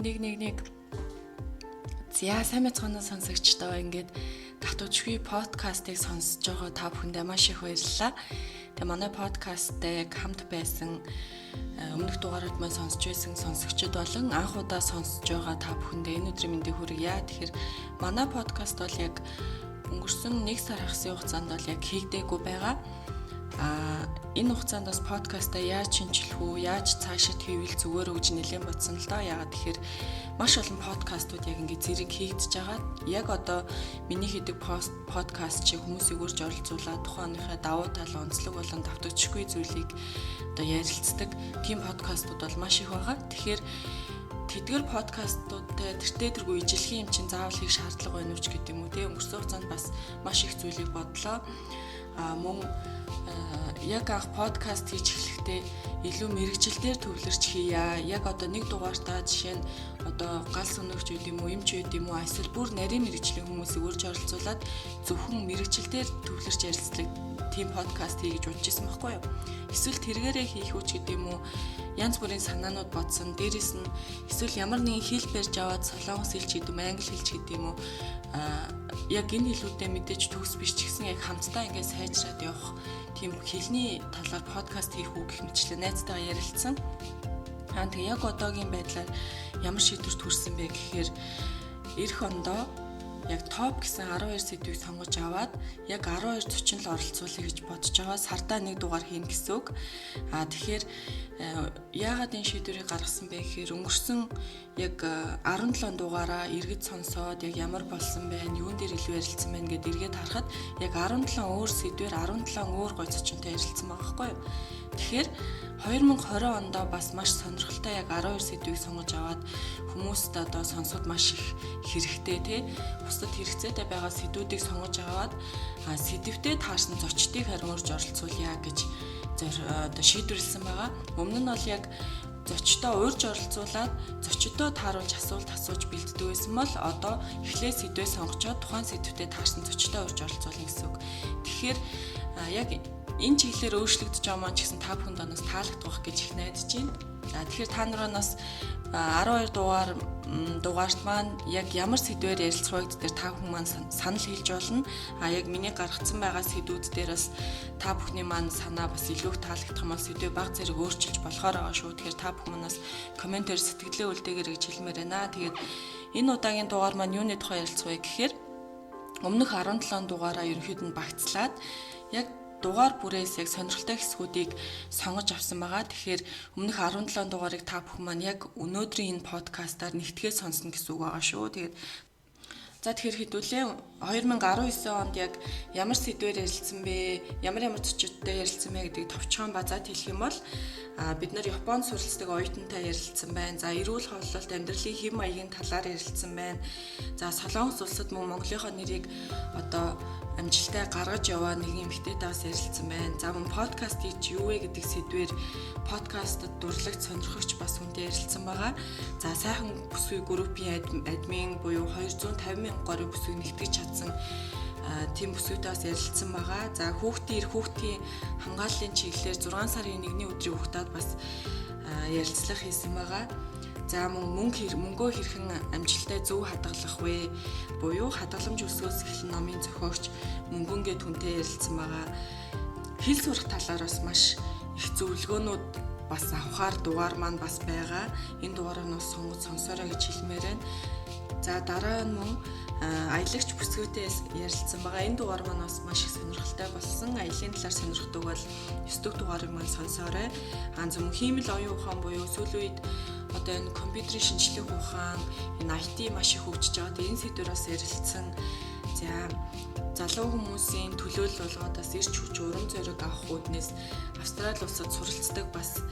1 1 1. За, сайн байцгаана уу, сонсогчдоо. Ингээд давтамжгүй подкастыг сонсож байгаа та бүхэндээ маш их баярлалаа. Тэгээ манай подкасттай яг хамт байсан, өмнөх дугаарууд маань сонсч байсан сонсогчид болон анх удаа сонсож байгаа та бүхэндээ энэ өдрийн мэндийг хүргье. Тэгэхээр манай подкаст бол яг өнгөрсөн 1 сар хагасын хугацаанд бол яг хийгдээгүй байгаа. А энэ хугацаанд бас подкастаа яаж шинжлэх үү, яаж цаашид хийвэл зүгээр үү гэж нэлээд бодсон л доо. Яагаад тэгэхээр маш олон подкастууд яг ингээд зэрэг хийгдэж байгаа. Яг одоо миний хийдэг подкаст шиг хүмүүсийг урьж оролцуулаад тухайн оныхаа давуу тал, онцлог болон давтагдчихгүй зүйлийг одоо ярилцдаг тийм подкастууд бол маш их байгаа. Тэгэхээр тэдгэр подкастуудтай тэртээ тэргүй ижилхэн юм чинь заавал хийх шаардлага байна уу ч гэдэг юм уу те. Өнгөрсөн хугацаанд бас маш их зүйлийг бодлоо. А мөн яг анх подкаст хийж эхлэхдээ илүү мэргэжил дээр төвлөрч хийя. Яг одоо нэг дугаартаа жишээ нь одоо гал сөнөгч байд юм уу, эмч байд юм уу, эсвэл бүр нарийн мэргэжлийн хүмүүсийг урьж оролцуулаад зөвхөн мэргэжил дээр төвлөрч ярилцдаг тийм подкаст хий гэж бодож ирсэн байхгүй юу? Эсвэл тэргээрээ хийх үү ч гэдэг юм уу, янз бүрийн санаанууд бодсон. Дээрээс нь эсвэл ямар нэгэн хэл барьж аваад солонгос хэл ч гэдэг юм, англи хэл ч гэдэг юм уу, яг энэ хэлүүдээ мэдээж төгс биш ч гэсэн яг хамтдаа ингээд сайжраад явах тийм хэлний талаар подкаст хийх үү гэх мэтчлэн найзтайгаа ярилцсан. Аа, тэгээ яг одоогийн байдлаар ямар шийдвэрт хүрсэн бэ гэхээр ирэх ондоо яг топ гэсэн 12 сэдвийг сонгож аваад яг 12 зочин л оролцуулъя гэж бодож байгаа. Сардаа нэг дугаар хийнэ гэсэн үг. А тэгэхээр яагаад энэ шийдвэрийг гаргасан бэ гэхээр өнгөрсөн яг 17 дугаараа эргэж сонсоод яг ямар болсон бэ, юун дээр илүү ярилцсан байна гэдээ эргээд харахад яг 17 өөр сэдвээр 17 өөр гой зочинтой ярилцсан байгаа байхгүй юу? Тэгэхээр 2020 ондоо бас маш сонирхолтой яг 12 сэдвийг сонгож аваад хүмүүст одоо сонсоход маш их хэрэгтэй те, бусдад хэрэгцээтэй байгаа сэдвүүдийг сонгож аваад сэдвтэй таарсан зочдыг харин урьж оролцуулъя гэж одоо шийдвэрлэсэн байгаа. Өмнө нь бол яг зочдоо урьж оролцуулаад зочдоо тааруулж асуулт асууж бэлддэг байсан бол одоо эхлээд сэдвээ сонгочоод тухайн сэдвтэй таарсан зочдоо урьж оролцуулна гэсэн үг. Тэгэхээр яг энэ чиглэлээр өөрчлөгдөж байгаа маань ч гэсэн та бүхэнд оноос таалагдах гэж их найдаж байна. За, тэгэхээр та нараас 12 дугаарт маань яг ямар сэдвээр ярилцах вэ гэдэг дээр та бүхэн маань санал хэлж болно. А яг миний гаргацсан байгаа сэдвүүд дээр бас та бүхний маань санаа бас илүү их таалагдах юм бол сэдвээ баг зэрэг өөрчилж болохоор байгаа шүү. Тэгэхээр та бүхэн манаас комментээр сэтгэлдээ үлдээгээрэй гэж хэлмээр байна. Тэгээд энэ удаагийн дугаар маань юуны тухай ярилцах вэ гэхээр өмнөх 17 дугаараа ерөнхийд нь багцлаад яг дугаар бүрээс яг сонирхолтой хэсгүүдийг сонгож авсан байгаа. Тэгэхээр өмнөх 17 дугаарыг та бүхэн маань яг өнөөдрийн энэ подкастаар нэгтгэхэд сонсно гэсэн үг байгаа шүү. Тэгээд за, тэгэхээр хэдүүлээ 2019 онд яг ямар сэдвээр ярилцсан бэ? Ямар ямар зочидтой ярилцсан бэ гэдгийг товчхон базаад хэлэх юм бол бид нар Японд суралцдаг оюутантай ярилцсан байна. За, эрүүл хооллолт, амьдралын хэв маягийн талаар ярилцсан байна. За, Солонгос улсад мөн Монголынхоо нэрийг одоо амжилттай гаргаж яваа нэг эмэгтэйтэй бас ярилцсан байна. За, мөн подкаст хийж юу вэ гэдэг сэдвээр подкастт дурлагч, сонирхогч бас хүнтэй ярилцсан байгаа. За, сайхан бүсгүй группийн админ буюу 250 мянга гаруй бүсгүй нэгтгэж чадсан тийм бүсгүйтэй бас ярилцсан байгаа. За, хүүхдийн эрх, хүүхдийн хамгааллын чиглэлээр 6 сарын 1-ний өдрийг угтаад бас ярилцлага хийсэн байгаа. За, мөн мөнгөө хэрхэн амжилттай зөв хадгалах вэ? Буюу хадгаламж өсгөөс эхлэн номын зохиогч мөнгөнгээ түнтэй ярилцсан байгаа. Хэл сурах талаар бас маш их зөвлөгөөнүүд бас авахар дугаар маань бас байгаа. Энэ дугаарыг нь бас сонгож сонсоорой гэж хэлмээр байна. За, дараа нь мөн аялагч бүсгүйтэй ярилцсан байгаа. Энэ дугаар маань бас маш их сонирхолтой болсон. Аялын талаар сонирхдаг бол 9 дэх дугаарыг маань сонсоорой. Аа, зөв хиймэл оюун ухаан буюу сүүлийн үед одоо энэ компьютерийн шинжлэх ухаан, энэ IT маш их хөгжиж байгаа. Тэгээ энэ сэдвээр бас ярилцсан. За, залуу хүмүүсийн төлөөлөл болгоод бас эрч хүч, урам зориг авах үүднээс Австрали улсад суралцдаг бас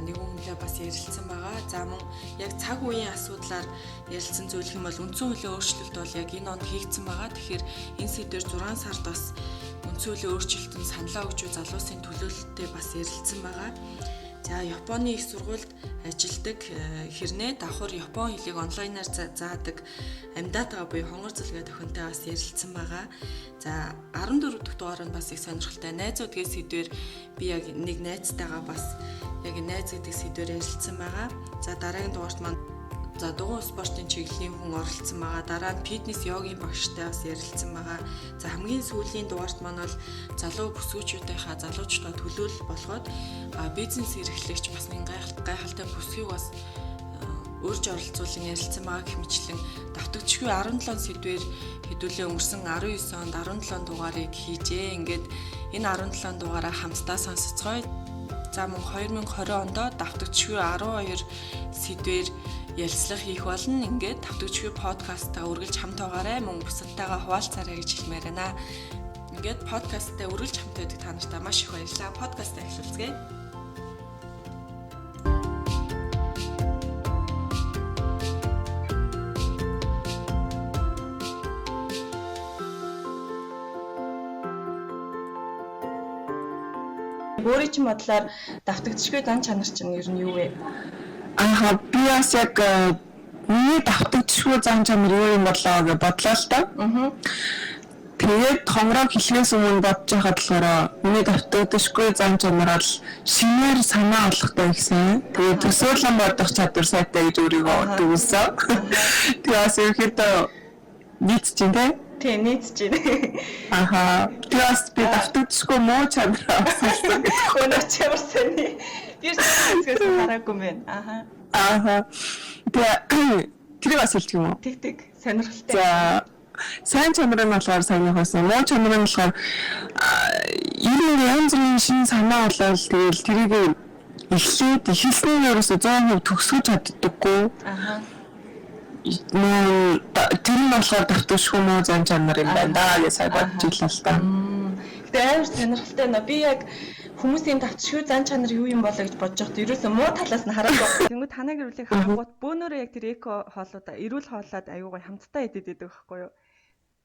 нэгэн хүнтэй бас ярилцсан байгаа. За, мөн яг цаг үеийн асуудлаар ярилцсан зүйл юм бол үндсэн хуулийн өөрчлөлт бол яг энэ онд хийгдсэн байгаа. Тэгэхээр энэ сэдвээр 6 сард бас үндсэн хуулийн өөрчлөлтөнд саналаа өгч буй залуусын төлөөлөлтөй бас ярилцсан байгаа. За, Японы их сургуульд ажилладаг хэрнээ давхар Япон хэлийг онлайнаар заадаг Амдатага буюу хонгор зэлгээ тохинтой бас ярилцсан байгаа. За, 14 дахь дугаар нь бас их сонирхолтой. Найзууд гэсэн сэдвээр би яг нэг найзтайгаа бас яг найз гэдэг сэдвээр ярилцсан байгаа. За, дараагийн дугаарт маань За дугуй спортын чиглэлийн хүн оролцсон байгаа. Дараа нь фитнес йогийн багштай бас ярилцсан байгаа. За хамгийн сүүлийн дугаарт маань бол залуу бүсгүүчүүдийнхаа залуучдаа төлөөлөл болгоод бизнес эрхлэгч бас нэг гайхалтай бүсгийг бас урьж оролцуулан ярилцсан байгаа гэх мэтлэн давтагдшгүй 17 сэдвээр хэдүүлээ өнгөрсөн 19 онд 17 дугаарыг хийжээ. Ингээд энэ 17 дугаараа хамтдаа сонсоцгоё. За мөн 2020 онд давтагдшгүй 12 сэдвээр ярилцлага хийх болно. Ингээд давтагдшгүй подкастаа үргэлж хамт байгаарай. Мөн бусадтайгаа хуваалцаарай гэж хэлмээр байна. Ингээд подкасттай үргэлж хамт байдаг та нартай маш их баярлалаа. Подкастаа эхлүүлцгээе. Өөрийн чинь бодлоор давтагдшгүй зан чанар чинь ер нь юу вэ? Ааха, би бас яг миний давтагдшгүй зан чанар юу юм болоо гэж бодлоо л доо. Тэгээд хонгороо хэлхээс өмнө бодож байхад болохоор миний давтагдшгүй зан чанар бол шинээр санаа олохтой гэсэн. Тэгээд төсөөлөн бодох чадвар сайтай гэж өөрийгөө дүгнсэн. Тэгээд бас ерөнхийдөө нийцж чинь тий? Тийм, нийцж чинь. Аха. Тэгээд бас би давтагдшгүй муу чанараа авсан гэж. Өнөө чи ямар сони. Би хэсгээс хараагүй юм байна. Аха. Аха. Тэгээд тэрийг бас хэлдэг юм уу? Тэг. Сонирхолтой. За сайн чанар нь болохоор саяных байсан. Муу чанар нь болохоор ер нь янз бүрийн шинэ санаа болоод тэгэл тэрийг эхлээд эхэлсний ерөөсө 100% төгсгөж чаддаггүй. Аха. Муу тэр нь болохоор давтагдшгүй муу зан чанар юм байна да гэж сая бодож илаа л та. Гэтэ амар сонирхолтой байна. Би яг хүмүүсийн давтшгүй зан чанар юу юм болоо гэж бодож байхдаа ерөөсөө муу талаас нь хараад байна. Тэнгүү танаа гэр бүлийг харангуут бөөнөрөө яг тэр эко хоолуудаа эрүүл хооллоод аюу гой хамтдаа идэд идэг байхгүй юу?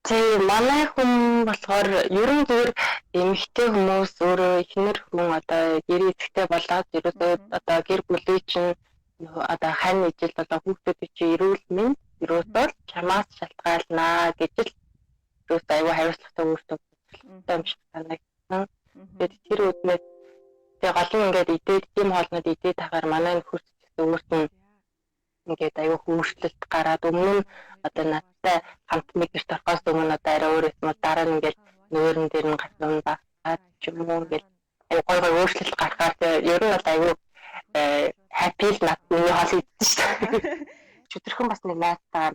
Тийм, манай хүн болохоор ерөн зүгээр эмэгтэй хүмүүс өөрөө эхнэр хүн одоо гэр эцэгтэй болоод ерөөсөө одоо гэр бүлийн чинь одоо хань ижил болоо хүүхдүүдийн чинь эрүүл мэнд ерөөсөө чамаас шалтгаалнаа гэж л ерөөсөө аюу хариуцлагатай өөртөө юм шиг санагдсан. Тэгээд тэр үднээс тэгээ гол нь ингээд идээд тийм хоолнод идээд тахаар манай нөхөр ч гэсэн өөрт нь ингээд аюу өөрчлөлт гараад өмнө нь одоо надтай хамт нэг гэрт орохоос өмнө одоо арай өөр юм дараа нь ингээд нөөрөн дээр нь гарсан багтаад ч юм уу ингээд аюу гой гой өөрчлөлт гарахаар тэгээ ер нь бол аюу happy л над миний хоол идсэн шүү дээ. Чөтөрхөн бас нэг найзтайгаа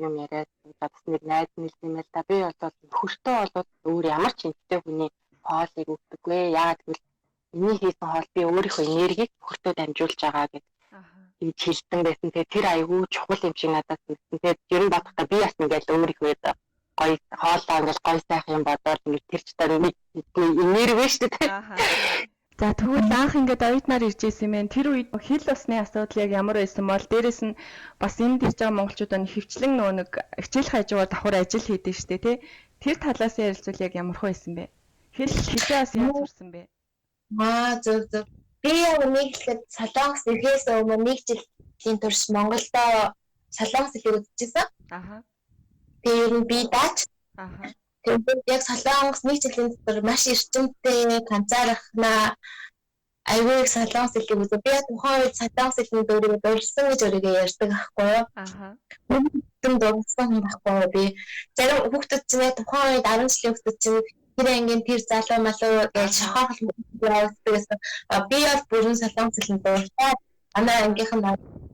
юм яриад бас нэг найз нэлсэн юм л да. Би бол нөхөртөө бол өөр ямар ч эмэгтэй хүний хоолыг өгдөггүй. Яагаад гэвэл миний хийсэн хоол би өөрийнхөө энергийг нөхөртөө дамжуулж байгаа гэж ингэж хэлсэн байсан. Тэгээ тэр айгүй чухал юм шиг надад санагдсан. Тэгээд ер нь бодохдоо би бас ингээл өөрийнхөө гоё хоолоо ингээл гоё сайхан юм бодоод ингээд тэр ч одоо нэг энерги шүү дээ. За тэгвэл анх ингээд оюутнаар ирж исэн юм байна. Тэр үед хэл усны асуудал яг ямар байсан бол дээрэс нь бас энд ирж байгаа монголчууд нь хөвчлэн нөгөө нэг хичээл хажуугаар давхар ажил хийдэг штэ тий. Тэр талаас ярилцвал яг ямар хөө байсан бэ? Хэл хизээ бас яаж сурсан бэ? Аа зөв зөв. Би яг нэг хэлэхэд Солонгос ирэхээс өмнө нэг жилийн турш Монголдо Солонгос хэлийг үзчихсэн. Аха. Тэгээ ер нь би даач. Аха. Тэгээд яг Солонгос нэг жилийн дотор маш эрчимтэй ганцаархнаа аюу их Солонгос хэлийг үзээ. Би яг тухайн үед Солонгос хэлний дөрвийг дурсан гэж өөрийгөө ярьдаг байхгүй юу? Аха. Үнэн дурсан хүн байхгүй юу? Би зарим хүүхдүүд чинь яг тухайн үед 10 жилийн хүүхдүүд чинь тэр ангийн тэр залуу малуу гэж шохоохол явуулдаг гэсэн. Би бол бүрэн Солонгос хэлний дуртай. Манай ангийнхан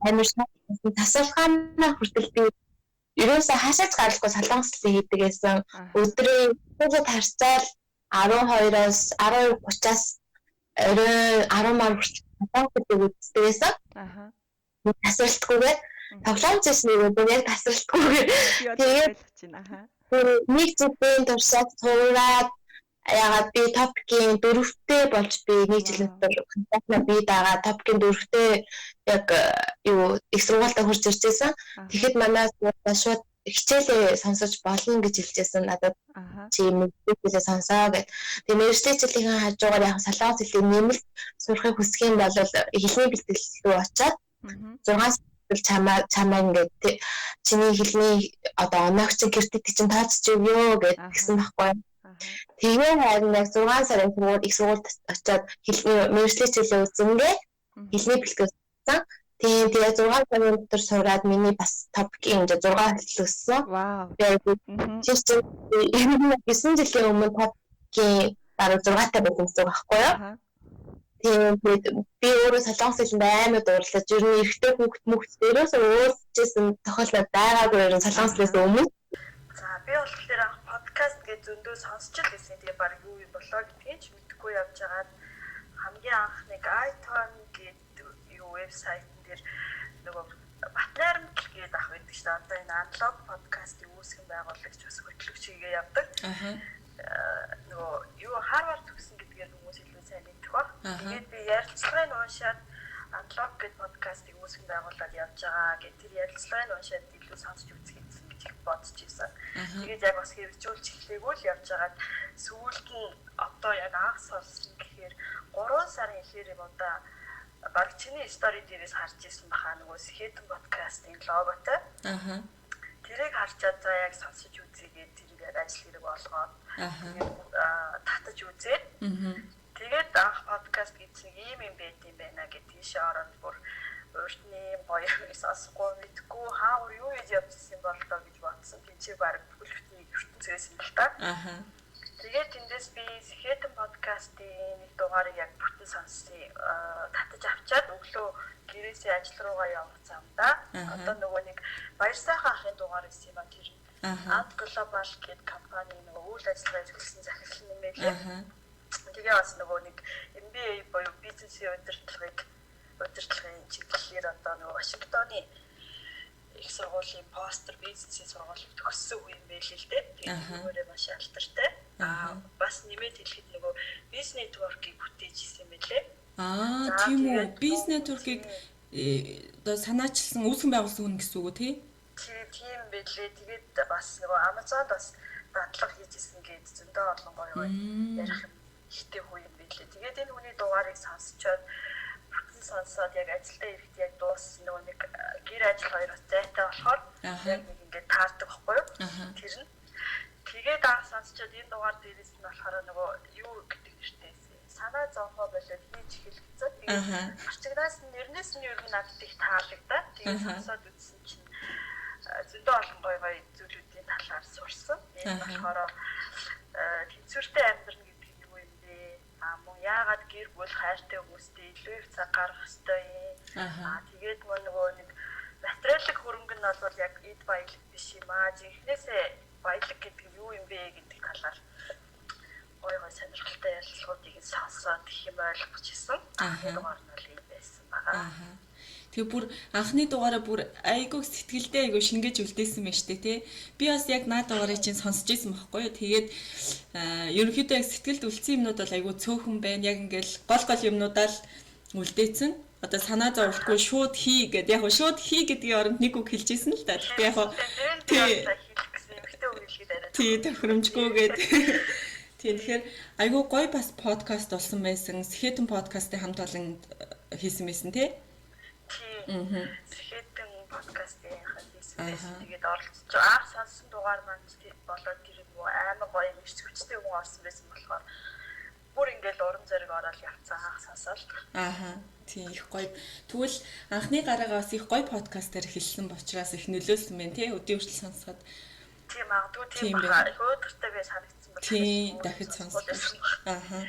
амар шахсан тасалгаанаа хүртэл би ерөөсөө хаашаач гаралгүй Солонгос хэлийг хийдэг гэсэн. Өдрийн хүүхэд харьцаал 12-оос 12:30-аас орой 10-аар хүртэл Солонгос хэлийг үздэг байсан. Аха. Тасралтгүйгээр тоглоом зэс нэг өдөр яг тасралтгүйгээр тэгээд аха. Нэг жилийн туршаад сураад ягаад би топикийн дөрөвтэй болж би нэг жилийн дотор контактна би дагаа топикийн дөрөвтэй яг юу их сургуультаа хурж ирж байсан. Тэгэхэд манай шууд хичээлээ сонсож болно гэж хэлжсэн надад. Чи мэргэжлээ сонсоо гэд. Тэгээ мэргэжлийн хичээлийн хажуугаар яг Солонгос хэлийг нэмэлт сурахыг хүсэх юм бол хэлний бэлтгэл рүү очиад 6 сар чамаа ингээд чиний хэлний одоо оноог чинь кредит чинь тооцож өгөө гэд гэсэн байхгүй. Тэгээ харин яг 6 сарын сургууль их сургуульд очиад хэлний мэргэжлийн хичээлээ үзэнгээ хэлний бэлтгэл авсан. Тийм, тэгээ 6 сарын дотор сураад миний бас топикийн хэмжээ 6 хүртэл өссөн. Вау. Тэгээд тэр чинь 9 жилийн өмнө топикийн бараг 6-тай байсан гэсэн үг байхгүй юу? Тийм, тэгээд би өөрөө солонгос хэлэнд амар дурлаж, ер нь эрэгтэй хүүхэд мөхт дээрээс уулзчихсан тохиолдол байгаагүй ер нь солонгос хэлээс өмнө. За би болохоор анх подкаст гэж зөндөө сонсч л байсан. Тэгээ баг юу юм болоо гэдгийг ч мэдэхгүй явж байгаад хамгийн анх нэг iTunes гэдэг юу вебсайтн дээр нөгөө Батнайрамтал гэдэг ах байдаг шүү дээ. Одоо энэ аналог подкастыг үүсгэн байгуулагч бас хөтлөгч хийгээ явдаг. Нөгөө юу Харвард төгссөн гэдгээр хүмүүс илүү сайн мэдэх баг. Тэгээд би ярилцлагыг уншаад аналог гэдэг подкастыг үүсгэн байгуулад явж байгаа гэх тэр ярилцлагыг уншаад илүү сонсч үзэх гэсэн гэж их бодож ирсэн. Тэгээд яг бас хэрэгжүүлж эхлэегүй л явж байгаад сүүлд нь одоо яг анх сонссон гэхээр 3 сарын эхээр юм удаа баг чиний стори дээрээс харж ирсэн баха нөгөө Сэхэтэн подкастын логотой. Тэрийг харчаад за яг сонсож үзье гээд тэрийг яг ажил хэрэг болгоод тэгээд татаж үзээд тэгээд анх подкаст гэсэн ийм юм байт юм байна гэд тийшээ ороод бүр урд нь ийм гоё юм сонсохгүй мэдгүй хаа юу хийж явж ирсэн боллоо гэж бодсон. Тин чи баг бүхэл бүтэн ертөнцөөс юм л та. Тэгээд тэндээс би Сэхэтэн подкастын нэг дугаарыг яг бүтэн сонссон, татаж авчаад өглөө гэрээсээ ажил руугаа явах замдаа одоо нөгөө нэг Баярсайхан ахын дугаар байсан юм а тэр нь Ant Global гэдэг компани нөгөө үйл ажиллагаа эрхэлсэн захирал юм байлээ. Тэгээ бас нөгөө нэг MBA буюу бизнесийн удирдлагын чиглэлээр одоо нөгөө Вашингтоны их сургуулийн постэр бизнесийн сургуулийг төгссөн хүн юм байлээ л дээ. Тэгээд нөгөөрөө маш алдартай. Бас нэмээд хэлэхэд нөгөө бизнес нэтворкийг бүтээж исэн юм байлээ. Тийм үү. Бизнес нэтворкийг одоо санаачилсан үүсгэн байгуулсан хүн гэсэн үг үү тий? Тийм байлээ. Тэгээд бас нөгөө Amazon-д бас дадлага хийж исэн гээд зөндөө олон гоё гоё ярих юм ихтэй хүн юм байлээ. Тэгээд энэ хүний дугаарыг сонсчоод бүтэн сонсоод яг ажилдаа ирэхэд яг дууссан нөгөө нэг гэр ажил хоёроос зайтай болохоор яг нэг ингээд таардаг байхгүй юу? Тэр нь тэгээд анх сонсчоод энэ дугаар дээрээс нь болохоор нөгөө юу гэдэг нэртэй байсан. Санаа зовхоо болоод хийж эхэлсэн. Тэгээд гарчигнаас нь нэрнээс нь ер нь надад их таалагдаад тэгээд сонсоод үзсэн чинь зөндөө олон гоё гоё зүйлүүдийн талаар сурсан. Энэ болохоор тэнцвэртэй амьдрна гэдэг нь юу юм бэ? Мөн яагаад гэр бүл хайртай хүмүүстэй илүү их цаг гаргах ёстой юм? Тэгээд мөн нөгөө нэг материалын хөрөнгө нь бол яг эд баялаг биш юм аа. Жинхнээсээ баялаг гэдэг нь юу юм бэ гэдэг талаар гоё гоё сонирхолтой ярилцлагуудыг сонсоод их юм ойлгож ирсэн. Анхны дугаар нь бол ийм байсан байгаа. Тэгээ бүр анхны дугаараа бүр айгүй сэтгэлдээ айгүй шингээж үлдээсэн байж тээ тий. Би бас яг наад дугаарыг чинь сонсч байсан байхгүй юу. Тэгээд ерөнхийдөө яг сэтгэлд үлдсэн юмнууд бол айгүй цөөхөн байна. Яг ингээл гол гол юмнуудаа л үлдээсэн. Одоо санаа зовлтгүй шууд хий гэд яг шууд хий гэдгийн оронд нэг үг хэлжсэн л да. Гэхдээ яг тий тий тохиромжгүй гэд. Тийм тэгэхээр айгүй гоё бас подкаст болсон байсан. Сэхэтэн подкастын хамт олон хийсэн байсан тий. Сэхэтэн подкастын хийсэн байсан. Тэгээд оролцож анх сонссон дугаар маань болоод тэр юм уу амар гоё юм ирч хүчтэй хүн орсон байсан болохоор бүр ингээл урам зориг ороод явцсан анх сонсоод. Тийм их гоё. Тэгвэл анхны гараагаа бас их гоё подкастаар эхэлсэн учраас их нөлөөлсөн байна тий. Өдийн хүртэл сонсоход. Тийм магадгүй тийм баха. Их өөдөртэй би санагдсан байна. Тийм дахиж сонссон.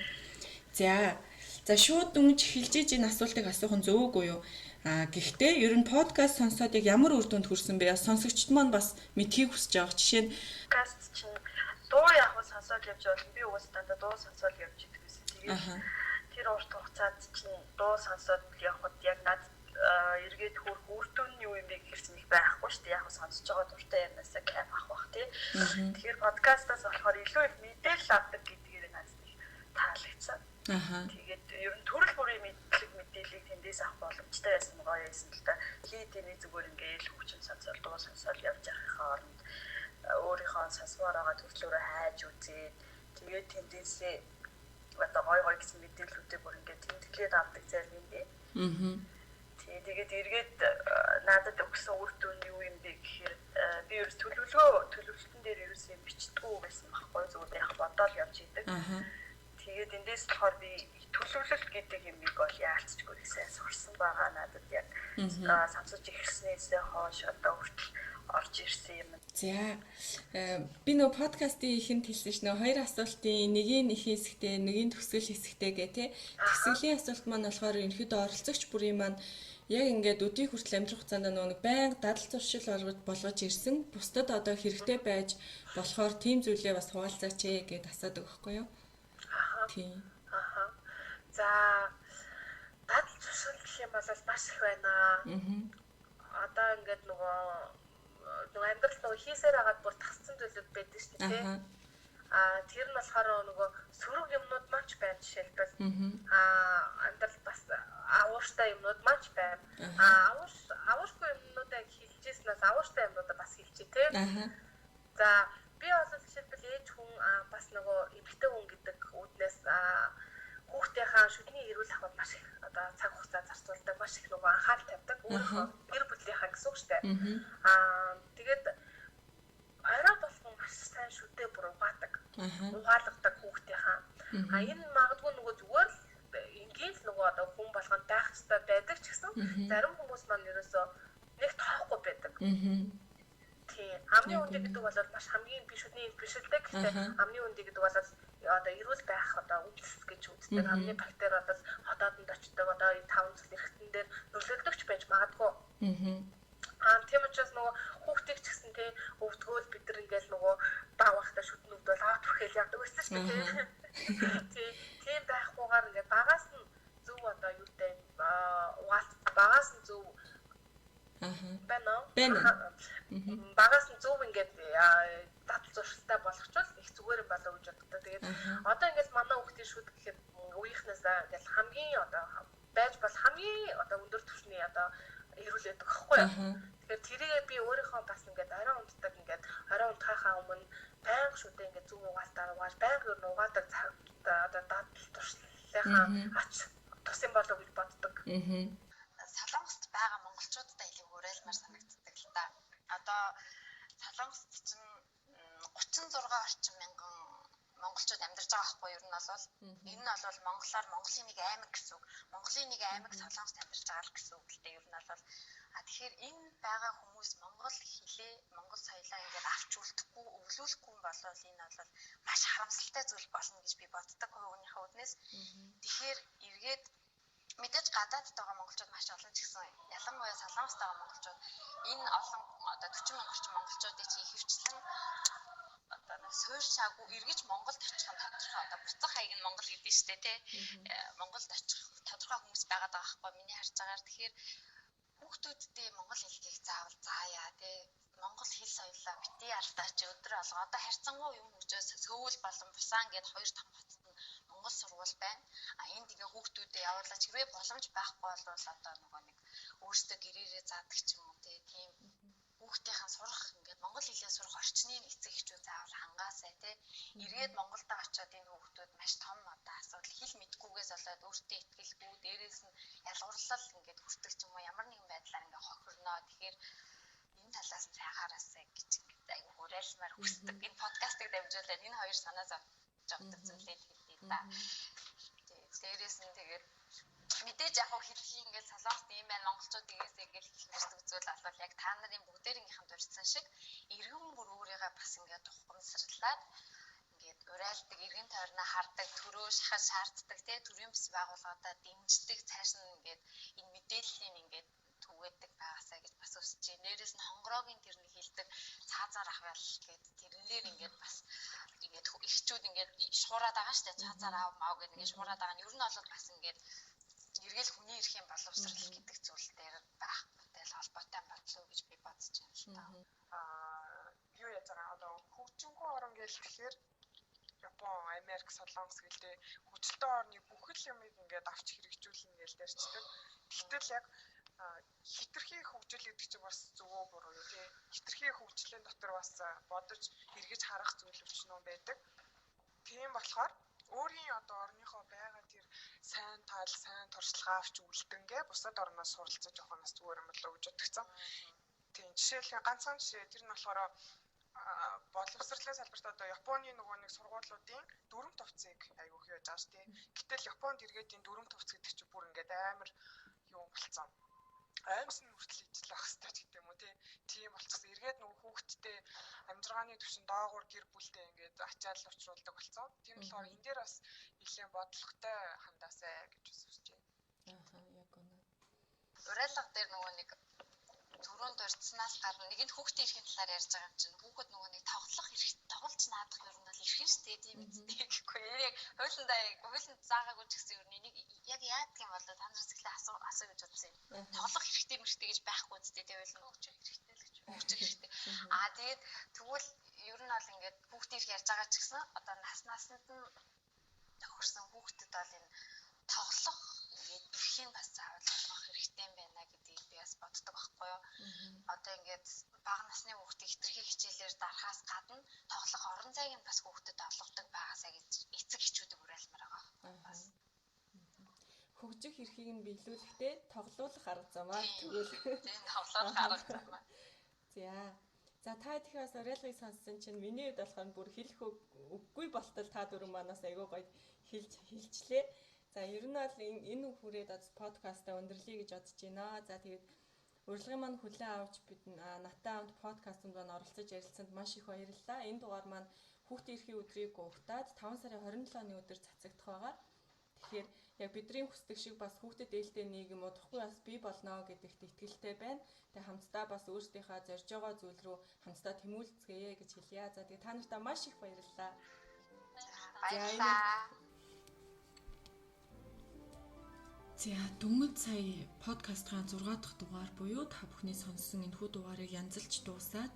За. За шууд дөнгөж эхэлж иж энэ асуултыг асуух нь зөв үгүй юу? Гэхдээ ер нь подкаст сонсоод яг ямар үр дүнд хүрсэн бэ? Сонсогчд маань бас мэдхийг хүсэж байгаа. Жишээ нь подкаст чинь дуу яг нь сонсоод явж болно. Би угсаа дандаа дуу сонсоод явж идэг байсан. Тэгээд тэр урт хугацаанд чинь дуу сонсоод явхад яг над эргээд хүрх үр дүн нь юу юм бэ гэхэр чинь их байхгүй шүү дээ. Яг нь сонсож байгаа дуртай юмнасаа кайф авах бах тий. Тэгэхээр подкастаас болохоор илүү их мэдээлэл авдаг гэдгээр надад их таалагдсан. Тэгээд ер нь төрөл бүрийн мэдлэг мэдээллийг тэндээс авах боломжтой байсан гоё байсан л да. Хий тэний зүгээр ингээл хөгжим сонсоод дуу сонсоод явж байхынхаа оронд өөрийнхөө сонсомоор байгаа төрлөөрөө хайж үзээд тэгээд тэндээсээ одоо гоё гоё гэсэн мэдээллүүдийг бүр ингээд тэмдэглээд авдаг зарим юм би. Тэгээд эргээд надад өгсөн үр дүн юу юм бэ гэхээр би ерөөс төлөвлөгөө төлөвлөлтөн дээр ерөөс юм бичдэггүй байсан байхгүй зүгээр яг бодоол явж идэг. Тэгээд эндээс болохоор би төлөвлөлт гэдэг юмыг бол яалцчгүй их сайн сурсан байгаа надад яг сонсож эхэлснээсээ хойш одоо хүртэл орж ирсэн юм. За би нөгөө подкастын ихэнд хэлсэн ш нөгөө хоёр асуултын нэгийг их хэсэгтээ, нэгийг төгсгөл хэсэгтээ гэх тээ. Төгсгөлийн асуулт маань болохоор ерөнхийдөө оролцогч бүрийн маань яг ингээд өдийг хүртэл амьдрах хугацаанд нөгөө нэг байнга дадал зуршил болгож ирсэн. Бусдад одоо хэрэгтэй байж болохоор тийм зүйлээ бас хуваалцаач ээ гэд асуудаг байхгүй юу? Тийм. Аха. За дадал зуршил гэх юм бол маш их байна. Одоо ингээд нөгөө амьдрал нөгөө хийсээр хагаад бүр тасцсан зүйлүүд байдаг шүү дээ. Аа тэр нь болохоор нөгөө сөрөг юмнууд маань ч байна жишээлбэл. Аа амьдрал бас авууштай юмнууд маань ч байна. Аа авуушгүй юмнуудаа хэлжсэнээс авууштай юмнуудаа бас хэлчихье тий. За би бол жишээлбэл ээж хүн бас нөгөө эмэгтэй хүн гэдэг үүднээс хүүхдийнхаа шүдний эрүүл ахуйд маш их одоо цаг хугацаа зарцуулдаг, маш их нөгөө анхаарал тавьдаг. Өөрийнхөө гэр бүлийнхаа гэсэн үг шүү дээ. Аа тэгээд орой болгон маш сайн шүдээ бүр угаадаг. Угаалгадаг хүүхдийнхаа. А энэ магадгүй нөгөө зүгээр л энгийн л нөгөө одоо хүн болгонд байх ёстой байдаг ч гэсэн зарим хүмүүс маань ерөөсөө нэг тоохгүй байдаг. Тийм. Амны үндэ гэдэг бол маш хамгийн биш шүдний биш л дээ. Гэхдээ амны үндэ гэдэг бол одоо эрүүл байх одоо үндэс гэж үздэг. Амны бактери бол хотоодонд очдог. Одоо энэ таван зүйл эргэтэн дээр нөлөөлөгч байж магадгүй. Аа тийм учраас нөгөө хүүхдийг ч гэсэн тий өвдгөөл бид нар ингээл нөгөө баа бахта шүдэн өвдөл аа түрхэл явдаг байсан шүү дээ. Тий. Тийм байхгүйгээр ингээд багаас нь зөв одоо юутай угаалт багаас нь зөв байна уу? Байна. Багаас нь зөв ингээд дадал зуршилтай болгочвол их зүгээр юм болоо гэж боддог. Тэгээд одоо ингээд манай хүүхдийн шүд гэхэд үеийнхнээс ингээд хамгийн одоо байж бол хамгийн одоо өндөр түвшний одоо эрүүл байдаг байхгүй юу? Тэгэхээр тэрийгээ би өөрийнхөө бас ингээд орой унтдаг ингээд орой унтахаа өмнө байнга шүдээ ингээд зөв угаалтаар угааж байнга ер нь угаадаг одоо дадал туршлалынхаа ач тус юм болоо гэж боддог. Солонгост байгаа монголчуудад илүү уриалмаар санагддаг л та. Одоо Солонгост чинь 36 орчим мянган монголчууд амьдарч байгаа байхгүй юу? Ер нь бол энэ нь бол монголоор Монголын нэг аймаг гэсэн үг. Монголын нэг аймаг Солонгост амьдарч байгаа л гэсэн үг л дээ. Ер нь бол а тэгэхээр энэ байгаа хүмүүс монгол хэлээ, монгол соёлоо ингээд авч үлдэхгүй, өвлүүлэхгүй юм бол энэ бол маш харамсалтай зүйл болно гэж би боддог хувийнхаа үднээс. Тэгэхээр эргээд мэдээж гадаадд байгаа монголчууд маш олон ч гэсэн ялангуяа Солонгост байгаа монголчууд энэ олон одоо 40 мянган орчим монголчуудыг чи ихэвчлэн одоо нэг суурьшаагүй эргэж Монголд очих нь тодорхой одоо буцах хаяг нь Монгол гэдэг нь шүү дээ тий. Монголд очих тодорхой хүмүүс байгаад байгаа байхгүй миний харж байгаагаар. Тэгэхээр хүүхдүүддээ монгол хэлийг заавал заая тий. Монгол хэл соёлоо битгий алдаач өдөр алга одоо харьцангуй юм хөгжөөс Сөүл болон Пусан гээд хоёр том хотод нь монгол сургууль байна. А энд ингээ хүүхдүүдэд явуулаач хэрвээ боломж байхгүй бол одоо нөгөө нэг өөрсдөө гэрээрээ заадаг ч юм уу тийм хүүхдийнхэн сурах ингээд монгол хэлээ сурах орчны эцэг эхчүүд заавал хангаасай тий. Эргээд Монголдо очиод энэ хүүхдүүд маш том одоо асуудал хэл мэдгүйгээс болоод өөртөө итгэлгүй дээрээс нь ялгуурлал ингээд хүртэх ч юм уу ямар нэгэн байдлаар ингээд хохирноо. Тэгэхээр энэ талаас нь анхаараасай гэж ингээд айгүй уриалмаар хүсдэг. Энэ подкастыг дамжуулаад энэ хоёр санаа зовж авдаг зүйлээ хэлье да. Дээрээс нь тэгээд мэдээж яг хэлхий ингээд Солонгост ийм байна монголчууд ийгээсээ ингээд хэлмэрдэг зүйл болвол яг та нарын бүгдээрийнхэн дурдсан шиг иргэн бүр өөрийгөө бас ингээд ухамсарлаад ингээд уриалдаг, иргэн тойрноо хардаг, төрөө шахаж шаарддаг тий төрийн бас байгууллагуудаа дэмждэг, цааш нь ингээд энэ мэдээллийг ингээд түгээдэг байгаасаа гэж бас өсөж байна. Дээрээс нь хонгороогийн тэр нэг хилдэг цаазаар авъял гээд тэрнээр ингээд бас ингээд эхчүүд ингээд шуураад байгаа штэ цаазаар ав мав гэдэг ингээд шуураад байгаа нь ер нь бол бас ингээд эргэл хүний эрхийн боловсрал гэдэг зүйл дээр байхгүй л холбоотой боллоо гэж би бодож байна л та. Аа юу яаж байгаа одоо хөгжингүй орн гэж тэгэхээр Япон, Америк, Солонгос гэлээ хөгжилтэй орны бүхэл юмыг ингээд авч хэрэгжүүлнэ гэж ярьцдаг. Тэгтэл яг хитрхи хөгжил гэдэг чинь бас зөв үү буруу юу тий. Хитрхи хөгжлийн дотор бас бодож эргэж харах зүйл өчнөө байдаг. Тийм болохоор өөрийн одоо орныхоо байгаа тэр сайн тал, сайн туршлагаа авч үлдэнгээ бусад орноос суралцаж явах нь бас зүгээр юм болоо гэж бодогцсон. Тийм жишээлх ганцхан жишээ тэр нь болохоор Боловсролын салбарт одоо Японы нөгөө нэг сургуулиудын дүрм товцыг айгүйх яаж байгаа шүү дээ. Гэтэл Японд эргээд энэ дүрм товц гэдэг чинь бүр ингээд амар юм болцсон. Аймсан хүртэл ижил байх хэрэгтэй ч гэдэг юм уу тийм болчихсон. Эргээд нөгөө хүүхдтэй амжиргааны түвшин доогуур гэр бүлтэй ингээд ачаал учруулдаг болсон. Тийм болохоор энэ дээр бас нэлээд бодлоготой хандаасай гэж хүсэж байна. Ааха, яг үнэ. Уриалга дээр нөгөө нэг түрүүнд дурдсанаас гадна нэгэнт хүүхдийн эрхийн талаар ярьж байгаа юм чинь хүүхэд нөгөө нэг тоглох эрх, тоглож наадах ер нь бол эрхэн шүү дээ, тийм үстэй гэхгүй. Яг хуулиндаа хуулинд заагаагүй ч гэсэн ер нь энийг яг яадаг юм бол та нараас эхлээ асуу гэж бодсон юм. Тоглох эрхтэй мэрхтэй гэж байхгүй үстэй, тийм хуулинд хөгжих эрхтэй л гэж хөгжих эрхтэй. Аа тэгээд тэгвэл ер нь бол ингээд хүүхдийн эрх ярьж байгаа ч гэсэн одоо нас насанд нь тохирсон хүүхдэд бол энэ тоглох ингээд эрхийг бас заавал олгох хэрэгтэй юм байна гэдгийг би бас боддог байхгүй юу. Одоо ингээд бага насны хүүхдийг хэтэрхий хичээлээр дарахаас гадна тоглох орон зайг нь бас хүүхдэд олгодог байгаасаа гэж эцэг эхчүүдийг уриалмаар байгаа бас. Хөгжих эрхийг нь биелүүлэхдээ тоглуулах арга замаа тэгвэл тийм тоглуулах арга замаа. За. За та тэгэхээр бас уриалгыг сонссон чинь миний хувьд болохоор бүр хэлэх үггүй болтол та дөрөв манаас айгүй гоё хэлж хэлчлээ. За ер нь бол энэ хүрээд подкастаа өндөрлөе гэж бодож байна. За тэгээд урилгын маань хүлээн авч бид надтай хамт подкастэнд маань оролцож ярилцсанд маш их баярлалаа. Энэ дугаар маань хүүхдийн эрхийн өдрийг угтаад 5 сарын 27-ны өдөр цацагдах байгаа. Тэгэхээр яг бидний хүсдэг шиг бас хүүхдэд ээлтэй нийгэм удахгүй бас бий болно гэдэгт итгэлтэй байна. Тэгээ хамтдаа бас өөрсдийнхөө зорж байгаа зүйл рүү хамтдаа тэмүүлцгээе гэж хэлье. За тэгээ та нартай маш их баярлалаа. Баярлалаа. За дөнгөж сая подкастын 6 дахь дугаар буюу та бүхний сонссон энэхүү дугаарыг янзалж дуусаад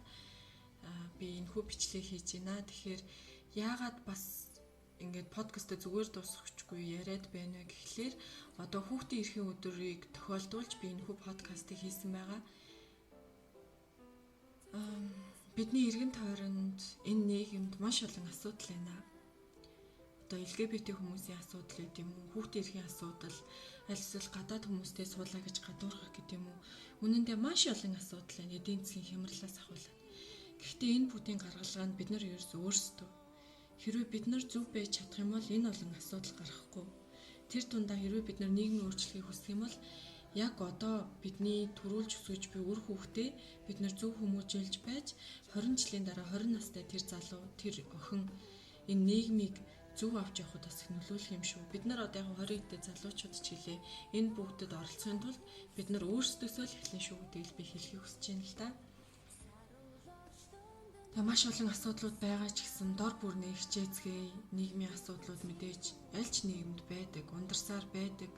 би энэхүү бичлэг хийж байна. Тэгэхээр яагаад бас ингээд подкастаа зүгээр дуусгахгүй яриад байна вэ гэхлээр одоо хүүхдийн эрхийн өдрийг тохиолдуулж би энэхүү подкастыг хийсэн байгаа. Бидний эргэн тойронд энэ нийгэмд маш олон асуудал байна. Одоо LGBT хүмүүсийн асуудал гэдэг юм уу, хүүхдийн эрхийн асуудал, аль эсвэл гадаад хүмүүстэй суулаа гэж гадуурхах гэдэг юм уу. Үнэн дээр маш олон асуудал байна. Эдийн засгийн хямралаас ахуулаад. Гэхдээ энэ бүгдийн гаргалгаа нь бид нар ерөөс өөрсдөө. Хэрвээ бид нар зөв байж чадах юм бол энэ олон асуудал гарахгүй. Тэр дундаа хэрвээ бид нар нийгмийн өөрчлөлтийг хүсэх юм бол яг одоо бидний төрүүлж өсгөж буй үр хүүхдээ бид нар зөв хүмүүжүүлж байж 20 жилийн дараа 20 настай тэр залуу, тэр охин энэ нийгмийг зөв авч явахад бас их нөлөөлөх юм шүү. Бид нар одоо яг 20 дэх залуучууд ч хэлээ. Энэ бүгдэд оролцохын тулд бид нар өөрсдөөсөө л эхлэн шүү гэдгийг би хэлхийг хүсэж байна л да. Тэгээ маш олон асуудлууд байгаа ч гэсэн дор бүр нэ хичээцгээе. Нийгмийн асуудлууд мэдээж аль ч нийгэмд байдаг, ундарсаар байдаг.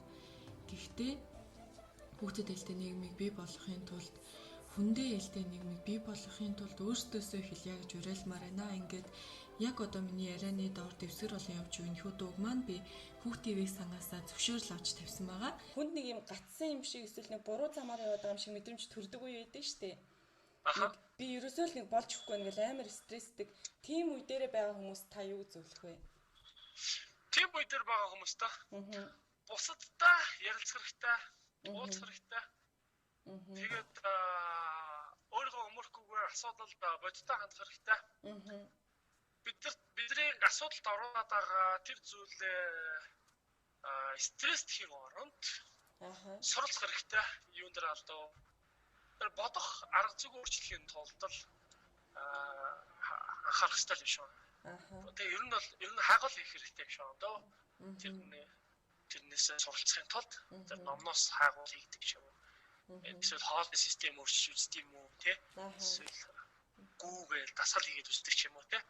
Гэхдээ хүүхдэд ээлтэй нийгмийг бий болгохын тулд хүндээ ээлтэй нийгмийг бий болгохын тулд өөрсдөөсөө эхэлье гэж уриалмаар байна. Ингээд яг одоо миний ярианы доор дэвсгэр болон явж буй энэхүү дууг маань би Хүүхд ТV сангаасаа зөвшөөрөл авч тавьсан байгаа. Хүнд нэг юм гатсан юм шиг эсвэл нэг буруу замаар яваад байгаа юм шиг мэдрэмж төрдөг үе байдаг штэ. Нэг би ерөөсөө л нэг болж өгөхгүй ингээл амар стрессдэг. Тийм үе дээрээ байгаа хүмүүс та юу зөвлөх вэ? Тийм үе дээр байгаа хүмүүс та. Бусадтай ярилцах хэрэгтэй, уулзах хэрэгтэй. Тэгээд өөрийгөө өмөрөхгүйгээр асуудалд бодиттой хандах хэрэгтэй. Бидний асуудалд оруулаад байгаа тэр зүйлээ стресстхийн оронд суралцах хэрэгтэй. Юун дээр алдав. Тэр бодох арга зүйг өөрчлөхийн тулд л анхаарах хэрэгтэй юм шиг. Тэгээ ер нь бол ер нь хаагуул хийх хэрэгтэй юм шиг дөө. Тэрнээс суралцахын тулд тэр номноос хаагуул хийдэг юм. Эсвэл хоолны систем өөрчилж үздэг юм уу тий? Эсвэл гүүгээл дасгал хийгээд үздэг ч юм уу тий?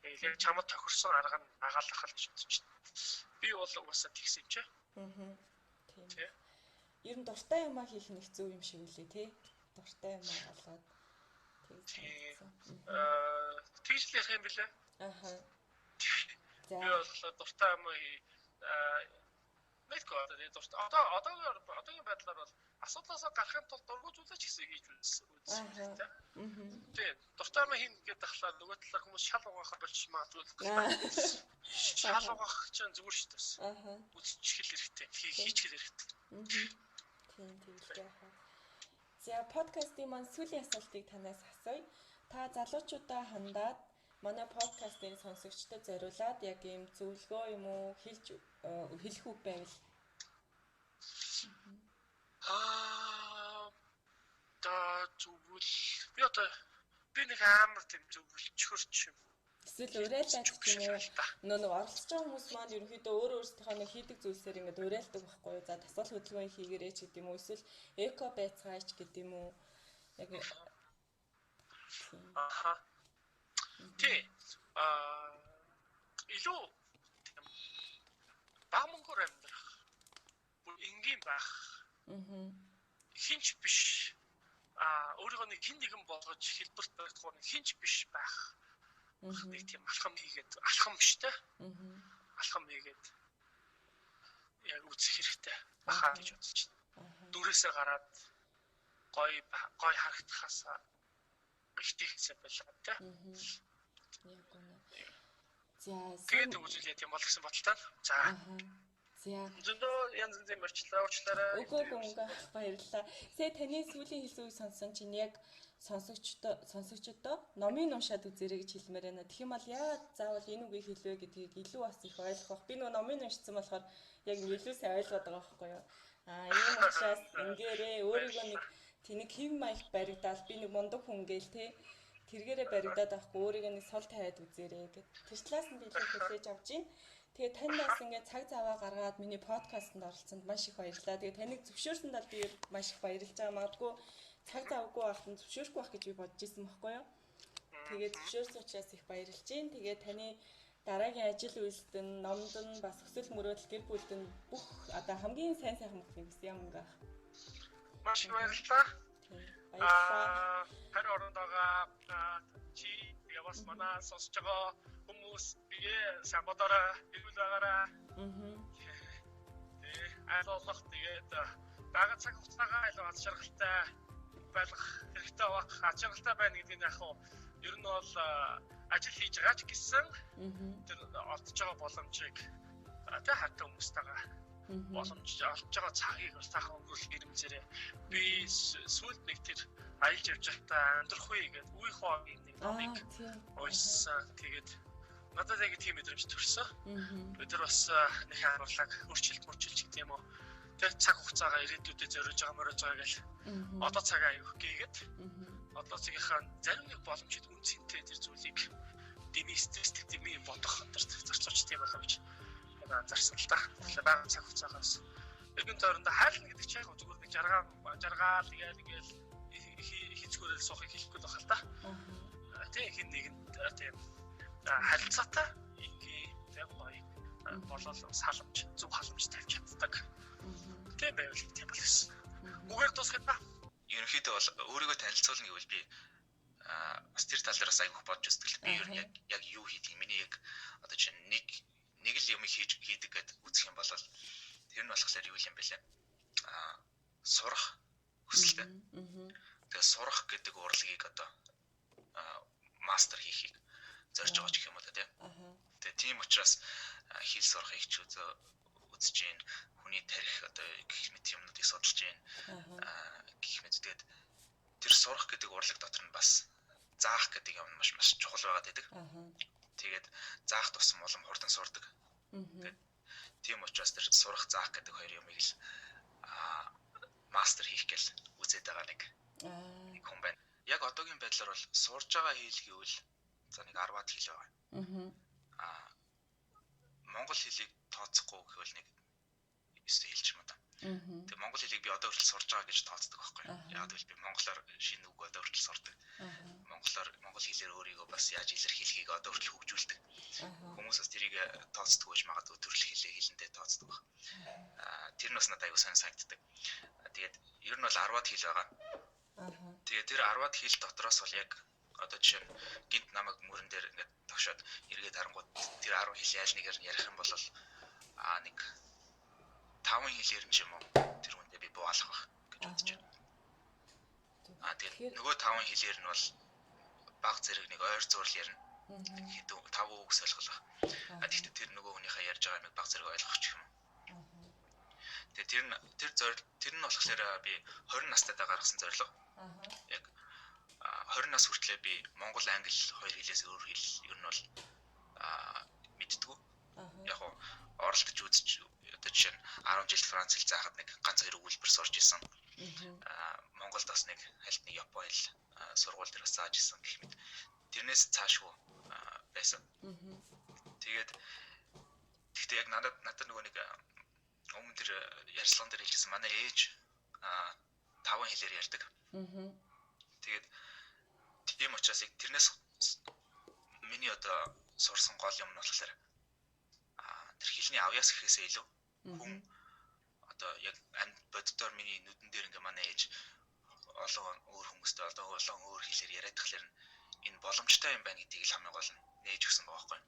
Яг чамд тохирсон арга нь агаалах л гэж бодож байна. Би бол угаасаа тэгсэн юм чи. Тийм. Ер нь дуртай юмаа хийх нь их зөв юм шиг үлээ тий. Дуртай юмаа олоод тэгж. Тэгж л ярих юм бэлээ. Аха. За. Би бол дуртай юмаа хий. Мэдгүй одоо дуртай. Одоогийн байдлаар бол асуудлаасаа гарахын тулд дургуй зүйлээ ч гэсэн хийж үзсэн хэрэгтэй. Тийм. Дуртай юм хийнэ гэдэг ахлаа нөгөө талаар хүмүүс шал угаахаар болчих магадгүй. Шал угаах чинь зүгээр шүү дээ. Үзчихэл хэрэгтэй. Хийчихэл хэрэгтэй. Тийм тийм яах. За подкастын маань сүүлийн асуултыг танаас асууя. Та залуучуудаа хандаад манай подкастын сонсогчдод зориулаад яг ийм зөвлөгөө юм уу хэлж хэлэх үг байвал та зөвлөл би одоо би нэг амар тийм зөвлөчхөрч юм. Эсвэл уриалаад ч юм уу нөө нэг оролцож байгаа хүмүүс маань ерөнхийдөө өөр өөрсдийнхөө нэг хийдэг зүйлсээр ингээд уриалдаг байхгүй юу. За дасгал хөдөлгөөн хийгээрэй ч гэдэм үү эсвэл эко байцгаач гэдэм үү. Яг Аха. Тий. Илүү бага мөнгөөр амьдрах. Бүр энгийн байх. Аа. Хинч биш. Өөрийгөө нэг хин нэгэн болгож хэлбэрт баригдах нэг хинч биш байх. Нэг тийм алхам хийгээд алхам биш те. Алхам хийгээд яг үзэх хэрэгтэй. Бахаа гэж бодож байна. Дүрээсээ гараад гой гой харагдахаас ихтэйхсээ байлаа те. Яг үнэ. За тэгээд үзүүл яа тийм бол гэсэн бодолтой. За. За. Зөндөө янз янзын мөрчлөө уучлаарай. Үгүй үгүй баярлалаа. Сая таны сүүлийн хэлсэн үг сонссон чинь яг сонсогчдоо номын уншаад үзээрэй гэж хэлмээр байна. Тэгэх юм бол яагаад заавал энэ үгийг хэлвэ гэдгийг илүү бас их ойлгох бах. Би нөгөө номын уншсан болохоор яг илүү сайн ойлгоод байгаа байхгүй юу? Ийм учраас ингээрээ өөрийгөө нэг тэнэг хэв маяг баригдаал би нэг мундаг хүн гээл те тэргээрээ баригдаад байхгүй өөрийгөө нэг сул тавиад үзээрэй гэд. Тэр талаас нь би илүү хүлээж авч байна. Тэгээ танд бас ингээд цаг заваа гаргаад миний подкастэнд оролцсонд маш их баярлалаа. Тэгээ таныг зөвшөөрсөнд бол би маш их баярлж байгаа. Магадгүй цаг завгүй байхад нь зөвшөөрөхгүй байх гэж би бодож исэн байхгүй юу? Тэгээ зөвшөөрсөн учраас их баярлж байна. Тэгээ таны дараагийн ажил үйлсэд нь, номд нь бас хүсэл мөрөөдөл гэр бүлд нь бүх одоо хамгийн сайн сайхан бүхнийг хүсье юм ингээ. Маш их баярлалаа. Баярлалаа. Харин оронд байгаа чи тэгээ бас манай сонсож байгаа хүмүүс бие сайн бодоорой, эрүүл байгаарай. Тэгээ аль болох тэгээд бага цаг хугацаагаа илүү аз жаргалтай байлгах хэрэгтэй байх. Аз жаргалтай байна гэдэг нь яг хуу ер нь бол ажил хийж байгаа ч гэсэн тэр олдож байгаа боломжийг тэ хайртай хүмүүстэйгээ боломж олж байгаа цагийг бас сайхан өнгөрүүлэх ирэмзээрээ. Би сүүлд нэг тэр аялж явж байхдаа амьдрах үе гэдэг үе хоогийн нэг номыг уншсан. Тэгээд надад яг тийм мэдрэмж төрсөн. Бид нар бас нэг амарлаг өөрчлөлт мөрчлөлт гэдэг юм уу. Тэр цаг хугацаагаа ирээдүйдээ зориулж байгаа мөрөж байгаа гэл одоо цагаа аяг гээгээд одоо цагийнхаа зарим нэг боломжит үн цэнтэй тэр зүйлийг дэмий стресстэх дэмий бодох өдөрт зарцуулж тийм болов гэж анзаарсан л да. Тэгэхээр бага цаг хугацаагаас эргэн тойрондоо хайрлна гэдэг чинь яг зүгээр нэг жаргаал ингээл ингээл хизгүүрэл суухыг хэлэхгүй л байх л да. Тийм хин нэгэнд тийм харилцаатай ингийн тийм гоё болол саламж зөв халамж тавьж чаддаг. Тийм байвал тийм бол гэсэн. Үгээр дуусгая та. Ерөнхийдөө бол өөрийгөө танилцуулна гэвэл би бас тэр тал дээр бас айгүйх бодож үздэг л. Би ер нь яг юу хийдэг юм? Миний яг одоо чинь нэг л юм хийдэг гэд үзэх юм бол тэр нь болохоор юу юм бэ лээ? Сурах хүсэлтэй. Тэгээ сурах гэдэг урлагийг одоо мастер хийхийг зорж байгаа ч гэх юм уу та тийм. Тэгээ тийм учраас хэл сурахыг ч үзэж гин, хүний тарих одоо гэх мэт юмнуудыг судалж гин. Гэх мэт тэгээд тэр сурах гэдэг урлаг дотор нь бас заах гэдэг юм маш маш чухал байгаад байдаг. Тэгээд заах тусам улам хурдан сурдаг. Тэгээд тийм учраас тэр сурах заах гэдэг хоёр юмыг л мастер хийх гээл үзээд байгаа нэг хүн байна. Яг одоогийн байдлаар бол сурж байгаа хэл гэвэл за нэг 10-аад хэл байгаа. Монгол хэлийг тооцохгүй гэвэл нэг 9 хэл ч юм уу та. Тэгээ монгол хэлийг би одоо хүртэл сурж байгаа гэж тооцдог байхгүй. Яг гэвэл би монголоор шинэ үг одоо хүртэл сурдаг. Монголоор монгол хэлээр өөрийгөө бас яаж илэрхийлэхийг одоо хүртэл хөгжүүлдэг. Хүмүүс бас тэрийг тооцдог байж магадгүй төрөл хэлээ хэлэндээ тооцдог баг. Тэр нь бас надад аягүй сайн санагддаг. Тэгээд ер нь бол 10-аад хэл байгаа. Тэгээд тэр 10-аад хэл дотроос бол яг одоо жишээ нь гинт намайг мөрөн дээр ингээд тогшоод эргээд харангууд тэр 10 хэл айл нэгээр нь ярих юм бол нэг 5 хэлээр нь ч юм уу тэр хүндээ би буу алах байх гэж бодож байна. Тэгээд нөгөө 5 хэлээр нь бол баг зэрэг нэг ойр зурл ярина. Хэдэн 5 үг солихлох. Тэгэхдээ тэр нөгөө хүнийхээ ярьж байгаа юмыг баг зэрэг ойлгох ч юм уу. Тэгээд тэр нь болохоор би 20 настайдаа гаргасан зорилго. Яг 20 нас хүртлээр би монгол, англи хоёр хэлээс өөр хэл ер нь бол мэддэггүй. Яг уу оролдож үзэж одоо жишээ нь 10 жил франц хэл заахад нэг ганц хоёр өгүүлбэр сурч исэн. Монголд бас нэг хальт нэг япон хэл сургууль дээр бас зааж исэн гэх мэт. Тэрнээс цаашгүй байсан. Тэгээд гэхдээ яг надад нөгөө нэг өмнө тэр ярилцлаган дээр хэлжсэн манай ээж 5 хэлээр ярьдаг. Тэгээд тийм учраас яг тэрнээс миний одоо сурсан гол юм нь болохоор тэр хэлний авьяас гэхээсээ илүү хүн одоо яг амьд боддоор миний нүдэн дээр ингээ манай ээж олон өөр хүмүүстэй одоо олон өөр хэлээр яриад тахлаар энэ боломжтой юм байна гэдгийг л хамгийн гол нь нээж өгсөн байгаа байхгүй.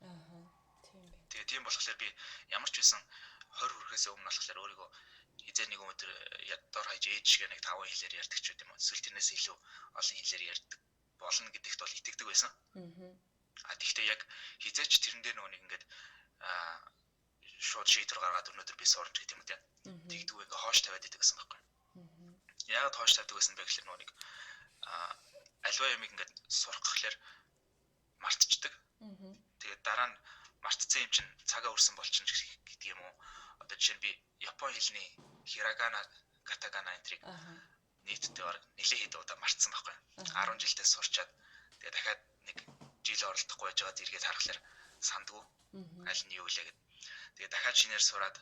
Тийм байх. Тэгээ тийм болохоор би ямар ч байсан 20 хүрэхээс өмнө болохоор өөрийгөө хизээ нэг өдөр дор хаяж ээж шиг нэг 5 хэлээр ярьдаг ч гэдэм үү. Эсвэл тэрнээс илүү олон хэлээр ярьдаг болно гэдэгт бол итгэдэг байсан. А тэгвэл яг хизээч тэрэн дээр нөгөө нэг ингээд шууд шийдвэр гаргаад өнөөдөр би сурч гэдэг юм уу те. Тэгдэггүй ингээ хоош тавиад идэг гэсэн байхгүй. Яагаад хоош тавьдаг байсан бэ гэхэлэр нөгөө нэг альва ямиг ингээд сурах гэхлээр мартчихдаг. Тэгээд дараа нь мартцсан юм чинь цагаа үрсэн болчихно гэдэг юм уу. Одоо жишээ нь би япон хэлний хирагана, катагана энтриг нийтдээ бараг нэлээд хэд удаа мартсан байхгүй. 10 жилдээ сурчаад тэгээд дахиад нэг жил оролдохгүй байж байгаа зэрэгэд харахлаар сандгүй. Аль нь юу лээ гэд. Тэгээд дахиад шинээр сураад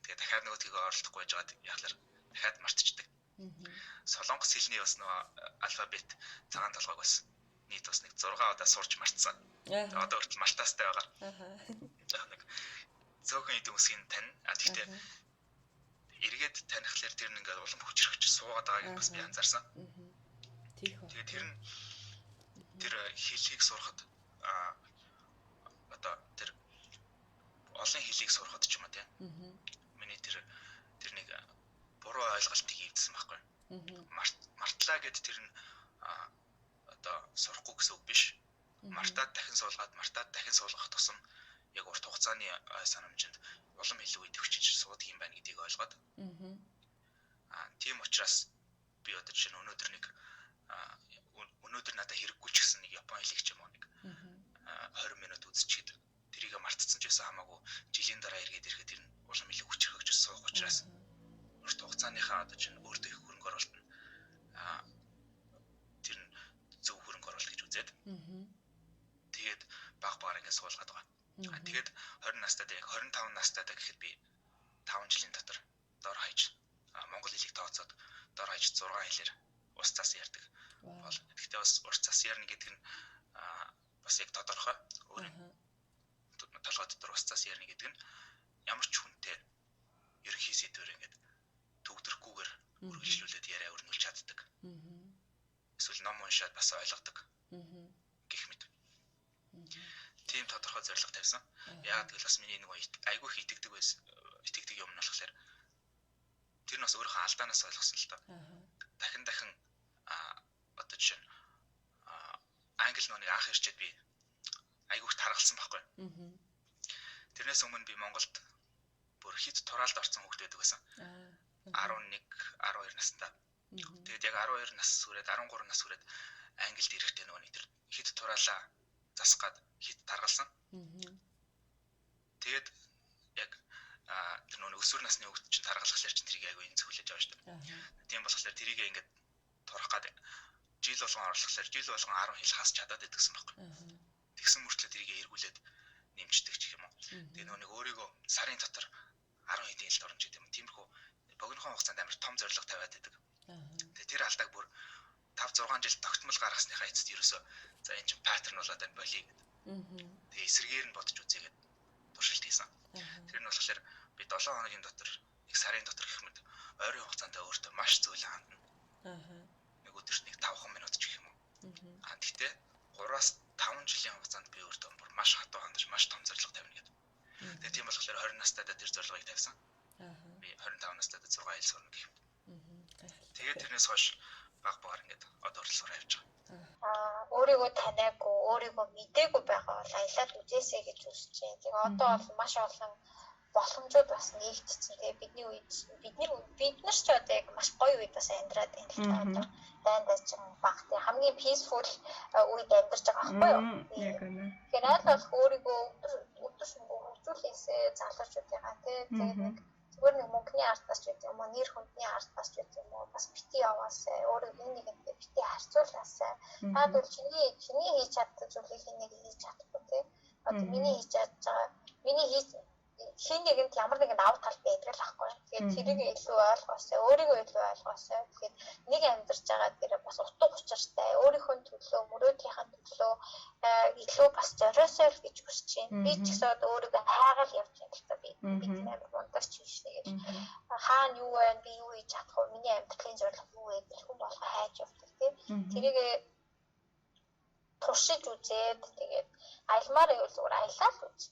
тэгээд дахиад нөгөөдгийг оролдохгүй байж байгаад яхалаар дахиад мартчихдаг. Солонгос хэлний бас нөгөө алфабет цагаан толгойг бас нийт бас нэг 6 удаа сурч мартсан. Одоо хүртэл мартаастай байгаа. Яг нэг цөөхөн эд үсгийг тань. А тэгтээ эргээд танихлаар тэр нь ингээд улам хүчрхэж суугаад байгааг бас би анзаарсан. Тэгээд тэр нь тэр хэлхийг сурахад одоо тэр олон хэлийг сурахад ч юм уу тийм. Миний тэр нэг буруу ойлголтыг эвдсэн байхгүй. Мартлаа гэд тэр нь одоо сурахгүй гэсэн үг биш. Мартаад дахин суулгаад мартаад дахин суулгах тусам яг урт хугацааны ой санамжинд улам илүү идэвхжиж суудаг юм байна гэдгийг ойлгоод. Тийм учраас би одоо жишээ нь өнөөдөр нэг өнөөдөр надад хэрэггүй ч гэсэн нэг япон хэлийг ч юм уу нэг 20 минут үзчихэд тэрийг мартцсан ч байсан хамаагүй жилийн дараа эргээд ирэхэд тэр нь улам илүү хүчрхэгж суух учраас урт хугацааныхаа одоо чинь өөртөө их хөрөнгө оруулалт нь тэр нь зөв хөрөнгө оруулалт гэж үзээд тэгээд баг багаар ингээд суулгаад байгаа. Тэгээд 20 настай яг 25 настай гэхэд би 5 жилийн дотор дор хаяж монгол хэлийг тооцоод дор хаяж 6 хэлээр ус цас ярьдаг. Бол гэхдээ бас урт цас ярина гэдэг нь бас яг тодорхой. Өөрийн толгой дотор ус цас ярина гэдэг нь ямар ч хүнтэй ерөнхий сэдвээр ингээд төгдөрөхгүйгээр үргэлжлүүлээд яриа өрнүүлж чаддаг. Эсвэл ном уншаад бас ойлгодог. Гэх мэт. Тийм тодорхой зорилго тавьсан. Яагаад гэвэл бас миний нөгөө айгүй их итгэдэг байсан. Итгэдэг юм нь болохоор тэр нь бас өөрийнхөө алдаанаас ойлгосон л доо. Дахин дахин одоо жишээ нь англи нөгөө нэг анх ирчээд би айгүй их таргалсан байхгүй. Тэрнээс өмнө би Монголд бүр хит тураалд орсон хүүхэд байдаг байсан. 11, 12 наснда. Тэгээд яг 12 нас хүрээд 13 нас хүрээд англид ирэхдээ нөгөө нэг тэр хит тураалаа засах гад хит таргалсан. Тэгээд яг тэр нөгөө өсвөр насны хүүхэд чинь таргалахлаар чинь тэрийг айгүй зөвлөж байгаа шүү дээ. Тийм болохоор тэрийг ингээд турах гад жил болгон орлохлоор жил болгон 10 хэл хасч чадаад идэгсэн байхгүй. Тэгсэн мөртлөө тэрийг эргүүлээд нэмждэг ч юм уу. Тэгээ нөгөө нэг өөрийгөө сарын дотор 10 хэдэн хэл дурна ч гэдэг юм. Тиймэрхүү богинохон хугацаанд амар том зорилго тавиад байдаг. Тэгээ тэр алдааг бүр 5 6 жил тогтмол гаргасныхаа эцэст ерөөсөө за энэ чинь паттерн болоод байна болиё гэдэг. Тэгээ эсрэгээр нь бодож үзье гэд туршилт хийсэн. Тэр нь болохоор би 7 хоногийн дотор нэг сарын дотор гэх мэт ойрын хугацаанд өөртөө маш зөөлөн хандна. Нэг өдөрт нэг 5 минут ч гэх юм уу. Гэхдээ 3-аас 5 жилийн хугацаанд би өөртөө бүр маш хатуу хандаж маш том зорилго тавина гэдэг. Тэгээ тийм болохоор 20 настайдаа тэр зорилгыг тавьсан. Би 25 настайдаа 6 хэл сурна гэх юм. Тэгээд тэрнээс хойш баг багаар ингээд одоо хүртэл сураа явж байгаа. Өөрийгөө таниагүй, өөрийгөө мдээгүй байгаа бол аялал үзээсэй гэж үзэж байна. Тэгээ одоо бол маш олон Боломжууд бас нэгдсэн. Тэгээ бидний үед бид нар ч одоо яг маш гоё үед бас амьдраад байна л та. Одоо дайндаа ч баг тий хамгийн peaceful үед амьдарч байгаа байхгүй юу? Яг үнэ. Тэгэхээр аль болох өөрийгөө өдөр шөнөгүй хөгжүүлээсэй залуучуудыгаа тий. Тэгээд нэг зүгээр нэг мөнгөний ардаас ч гэдэг юм уу, нэр хүндний ардаас ч гэдэг юм уу, бас бити яваасай, өөрөө энэ нэгэнтэй бити харьцуулаасай. Таад бол чиний хийж чаддаг зүйлийг хэн нэг хийж чадахгүй тий. Одоо миний хийж чадж байгаа, миний хийж хэн нэгэнд ямар нэгэн давуу тал байдаг л аахгүй. Тэгээд тэрийг илүү ойлгоосай, өөрийгөө илүү ойлгоосай. Тэгэхээр нэг амьдарч байгаа дээрээ бас утга учиртай, өөрийнхөө төлөө, мөрөөдлийнхээ төлөө илүү бас зориосой л гэж хүсэж байна. Би ч гэсэн одоо өөрийгөө хайгаал явж байна л та би. Би тийм амар мундагч биш нэг л. Хаана юу байна, би юу хийж чадах вэ? Миний амьдралын зорилго юу вэ гэх хүн болгоо хайж явдаг тийм. Тэрийг туршиж үзээд тэгээд аялмаар байвал зүгээр аялаа л үз.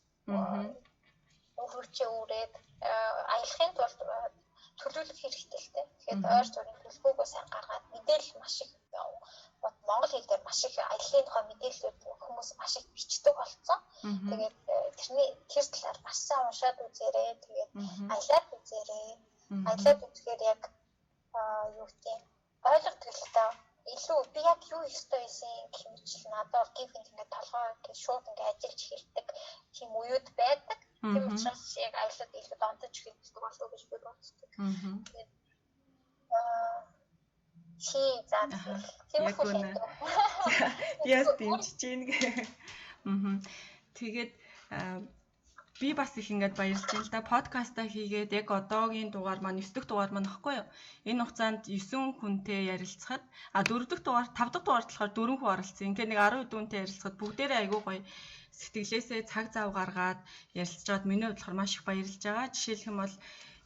Өвөрчөө үрээд аялахын тулд төлөвлөх хэрэгтэй л дээ. Тэгэхээр ойр зургийн төлөвлөгөөгөө сайн гаргаад мэдээлэл маш их монгол хэл дээр маш их аяллаа тухай мэдээллүүд хүмүүс маш их бичдэг болсон. Тэгээд тэр талаар маш сайн уншаад үзээрэй. Тэгээд аялаад үзээрэй. Аялаад үзэхээр яг юу гэдэг ойлгодог л та. Илүү би яг юу хийх ёстой байсан гэх мэт надад бол гинт ингээд толгой ингээд шууд ингээд ажиллаж эхэлдэг тийм үеуд байдаг. Тийм учраас яг аялаад илүү донтож эхэлдэг болов уу гэж би боддог. Тэгээд за тиймэрхүү л юм. Би бас дэмжиж гин гэ. Тэгээд би бас их ингээд баярлж байна л да. Подкастаа хийгээд яг одоогийн дугаар маань 9 дахь дугаар маань баггүй юу? Энэ хугацаанд 9 хүнтэй ярилцахад 4 дахь дугаар 5 дахь дугаар болохоор 4 хүн оролцсон. Ингээд нэг 10 хэдэн хүнтэй ярилцахад бүгдээрээ айгүй гоё сэтгэлээсээ цаг зав гаргаад ярилцж байгаад миний хувьд болохоор маш их баярлж байгаа. Жишээлх юм бол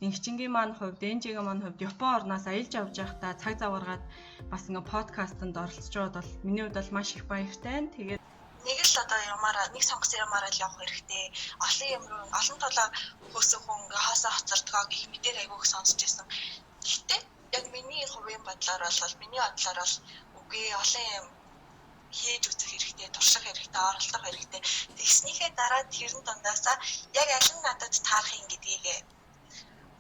Ингчингийн маань хувьд, Энжигийн маань хувьд Япон орноос аялж явж байхдаа цаг зав гаргаад бас ингээд подкастэнд оролцож байгаад бол миний хувьд бол маш их баяртай. Тэгээд нэг л одоо ямаараа нэг сонгосон ямаараа л явах хэрэгтэй. Олон юм руу олон талаа хөөсөн хүн ингээ хоосоо хоцордгоо гэх мэтэр айгүйх сонсч байсан. Гэхдээ яг миний хувийн бодлоор бол миний бодлоор бол үгүй олон юм хийж үзэх хэрэгтэй, турших хэрэгтэй, оролдох хэрэгтэй. Тэгснийхээ дараа тэрэн дундаасаа яг аль нь надад таарах юм гэдгийг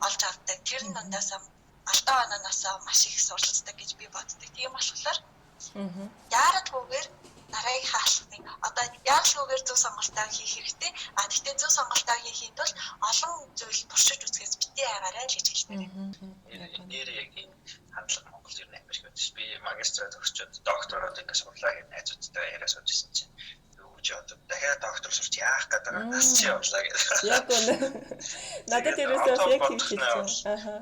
олж авдаг. Тэрэн дундаасаа алдаа ононоосоо маш их суралцдаг гэж би боддог. Тийм болохоор яаралгүйгээр дараагийнхаа алхмыг одоо яаралгүйгээр зөв сонголтоо хийх хэрэгтэй. А тэгтээ зөв сонголтоо хийхийн тулд олон зүйл туршиж үзэхээс битгий айгаарай л гэж хэлмээр байна. Нэр яг энэ хандлага Монгол ер нь Америк байдаг ш. Би магистраа төгсчөөд доктороод ингэ сурлаа гэж найзуудтай яриа сууж исэн чинь юу чи одоо дахиад доктор сурч яах гэдэг байгаа нас чи явлаа гэдэг. Яг үнэ. Надад ерөөсөө бас яг тийм хэлсэн. Аха.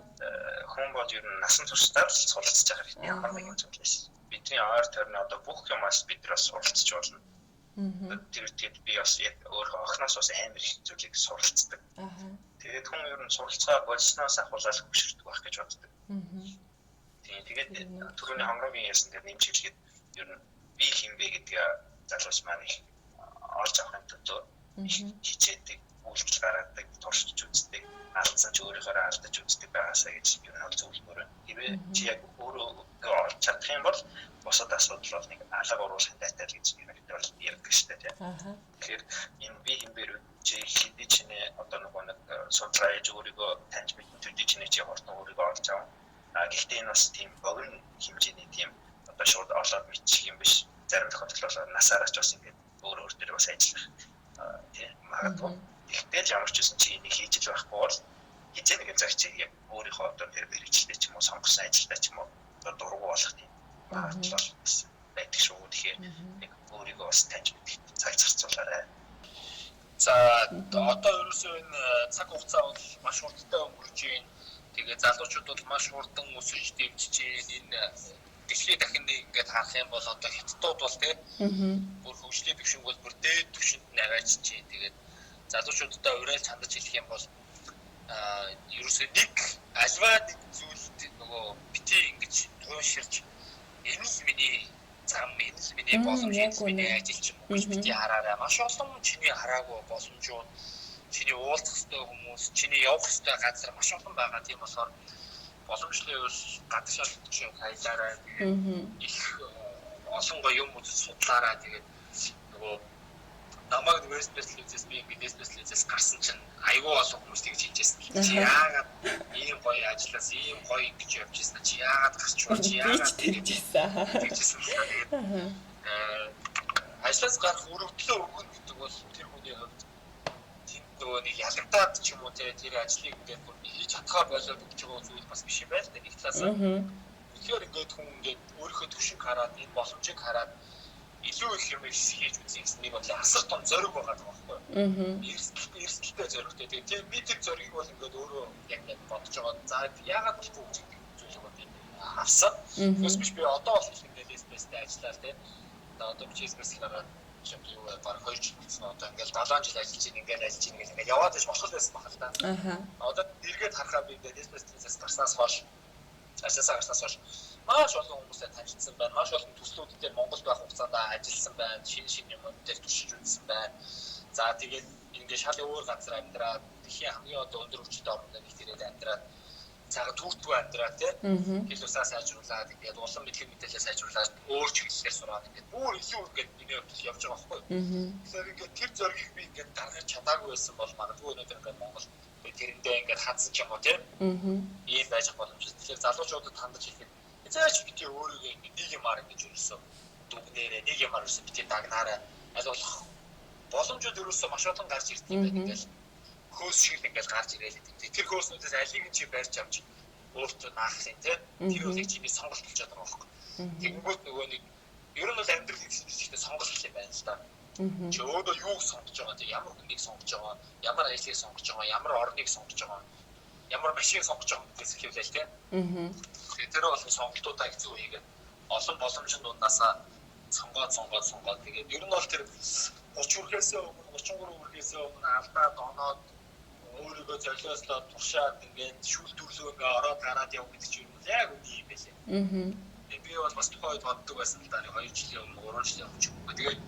Хүн бол ер нь насан туршдаа л суралцж байгаа хэрэгтэй ямар нэгэн зүйлээс. Бидний ойр тойрны одоо бүх юмас бид нар бас суралцж болно. Тэр тэгээд би бас яг өөрөө охиноос бас амар их зүйлийг суралцдаг. Тэгээд хүн ер нь суралцгаа болсноос ахуулаад хөгшөрдөг байх гэж боддог. Тийм тэгээд түрүүний хонгорогийн ярьсан дээр нэмж хэлэхэд ер нь би хэн бэ гэдгээ залуус маань их олж авахын төлөө их хичээдэг, үйлдэл гаргадаг, туршиж үздэг, алдсан ч өөрийнхөө алдаж үздэг байгаасаа гэж ер нь бол зөвлөмөр байна. Хэрвээ чи яг өөрөө олж чадах юм бол бусад асуудал бол нэг алга оруулахын дайтай л гэж ерөнхийдөө бол ярьдаг шүү дээ тийм. Тэгэхээр энэ би хэн бэ чи хэдий чинээ одоо нөгөө нэг судалгаа хийж өөрийгөө таньж мэдэн төдий чинээ чи хурдан өөрийгөө олж авах. А гэхдээ энэ бас тийм богино хэмжээний тийм одоо шууд олоод мэдчих юм биш. Зарим тохиолдолд бол насаараа ч бас ингээд өөр өөр дээр бас ажиллах тийм магадгүй. Тэгтэл ямар ч байсан чи энийг хийж л байхгүй бол хизээ нэгэн цаг чи яг өөрийнхөө одоо тэр мэргэжилтэй ч юм уу сонгосон ажилдаа ч юм уу одоо дургу болох тийм магадлал бас байдаг шүү. Тэгэхээр нэг өөрийгөө бас таньж мэдэх цаг зарцуулаарай. За одоо ерөөсөө энэ цаг хугацаа бол маш хурдтай өнгөрч байна. Тэгээ залуучууд бол маш хурдан өсөж дэмжиж байна. Энэ дэлхийн дахины ингээд харах юм бол одоо хятадууд бол тий бүр хөгжлийн түвшинг бол бүр дээд түвшинд наваачиж байна. Тэгээд залуучуудтай уриалж хандаж хэлэх юм бол ерөөсөө нэг альва нэг зүйлд нөгөө бити ингэж туйширч энэ л миний зам, энэ л миний боломж, энэ л миний ажил ч юм уу гэж бити хараарай. Маш олон чиний хараагүй боломжууд, чиний уулзах ёстой хүмүүс, чиний явах ёстой газар маш олон байгаа. Тийм болохоор боломжлын ус гадагшаа аялаарай. Тэгээд их олон гоё юм үзэж судлаарай. Тэгээд нөгөө Намайг нөгөө SPS лизээс би ингээд SPS лизээс гарсан чинь айгүй олон хүмүүс тэгж хэлжсэн. Чи яагаад ийм гоё ажиллаас ийм гоё ингэж явж ирсэн, чи яагаад гарч байна, чи яагаад тэгжсэн. Тэгжсэн. Тэгээд ажлаас гарах өргөдлөө өгнө гэдэг бол тэр хүний хувьд тэнд нөгөө нэг ялагдаад ч юм уу те тэр ажлыг ингээд бүр хийж чадхаа болоод өгч байгаа зүйл бас биш юм байна л да нэг талаас. Тэгэхээр ингээд хүн ингээд өөрийнхөө түвшинг хараад, энэ боломжийг хараад илүү их юм хийж үзье гэсэн нэг бодлоо асар том зориг байгаа даа байхгүй юу. Эрсдэлтэй зоригтой. Тэгээд би тэр зоригийг бол ингээд өөрөө яг яг бодож байгаа. За яагаад болохгүй гэж зүйлийг бол би авсан. Тэгээс биш би одоо бол ингээд SPS-тэй ажиллаа те. Одоо би SPS-ээр чам юу баг 2 жил болсон. Одоо ингээд 7 жил ажиллаж ийн, ингээд ажиллаж ийн гэж ингээд яваад байж болох байсан баг л та. Одоо эргээд харахаа би ингээд SPS-ээс гарснаас хойш, ажлаасаа гарснаас хойш маш олон хүмүүстэй танилцсан байна. Маш олон төслүүд дээр Монгол байх хугацаанд ажилласан байна. Шинэ шинэ юмнууд дээр туршиж үзсэн байна. За тэгээд ингээд шал өөр газар амьдраад, дэлхийн хамгийн одоо өндөр хүчтэй орнууд нэг тэрээд амьдраад, цаг түүхтгүй амьдраад тий. Хэл усаа сайжруулад, ингээд улам мэдлэг мэдээлэлээ сайжруулад, өөр чиглэлээр сураад ингээд бүр илүү ингээд миний хувьд явж байгаа байхгүй юу. Тэгэхээр ингээд тэр зоригийг би ингээд гаргаж чадаагүй байсан бол магадгүй өнөөдөр ингээд Монгол тэрэндээ ингээд хадсан ч юм уу тий. Ийм байж боломжтой. Тэгэхээр залуучуудад хандаж хэлэхэд эзээч бити өөрийгөө ингээд нэг юмар ингэж ерөөсөө дүгнээрээ, нэг юмар ерөөсөө бити дагнаарай. Аль болох боломжууд ерөөсөө маш олон гарч ирдэг юм байна. Ингээл хөөс шиг л ингээл гарч ирээл гэдэг. Тэр хөөснүүдээс алийг нь чи барьж авч өөртөө наах юм тий. Тэр үнийг чиний сонголт болчиход байгаа байхгүй. Тэгэнгүүт нөгөө нэг ер нь бол амьдрал гэдэг чинь сонголт юм байна л да. Чи өөрөө юуг сонгож байгаа, тий, ямар хүнийг сонгож байгаа, ямар ажлыг сонгож байгаа, ямар орныг сонгож байгаа, ямар машин сонгож байгаа гэдгээс эхлүүлээ л тий. Тэгээ тэр бол сонголтуудаа хэцүү хийгээд олон боломжийн дундаасаа сонгоод тэгээд ер нь бол тэр 30 хүрэхээс өмнө, 33 хүрэхээс өмнө алдаад оноод өөрийгөө золиослоод туршаад ингээд шүүлтүрлөө ингээд ороод гараад яв гэдэг чинь юм яг үний юм байлээ. Би бол бас тухайн үед боддог байсан л да, 2 жилийн өмнө, 3 жилийн өмнө ч юм уу. Тэгээд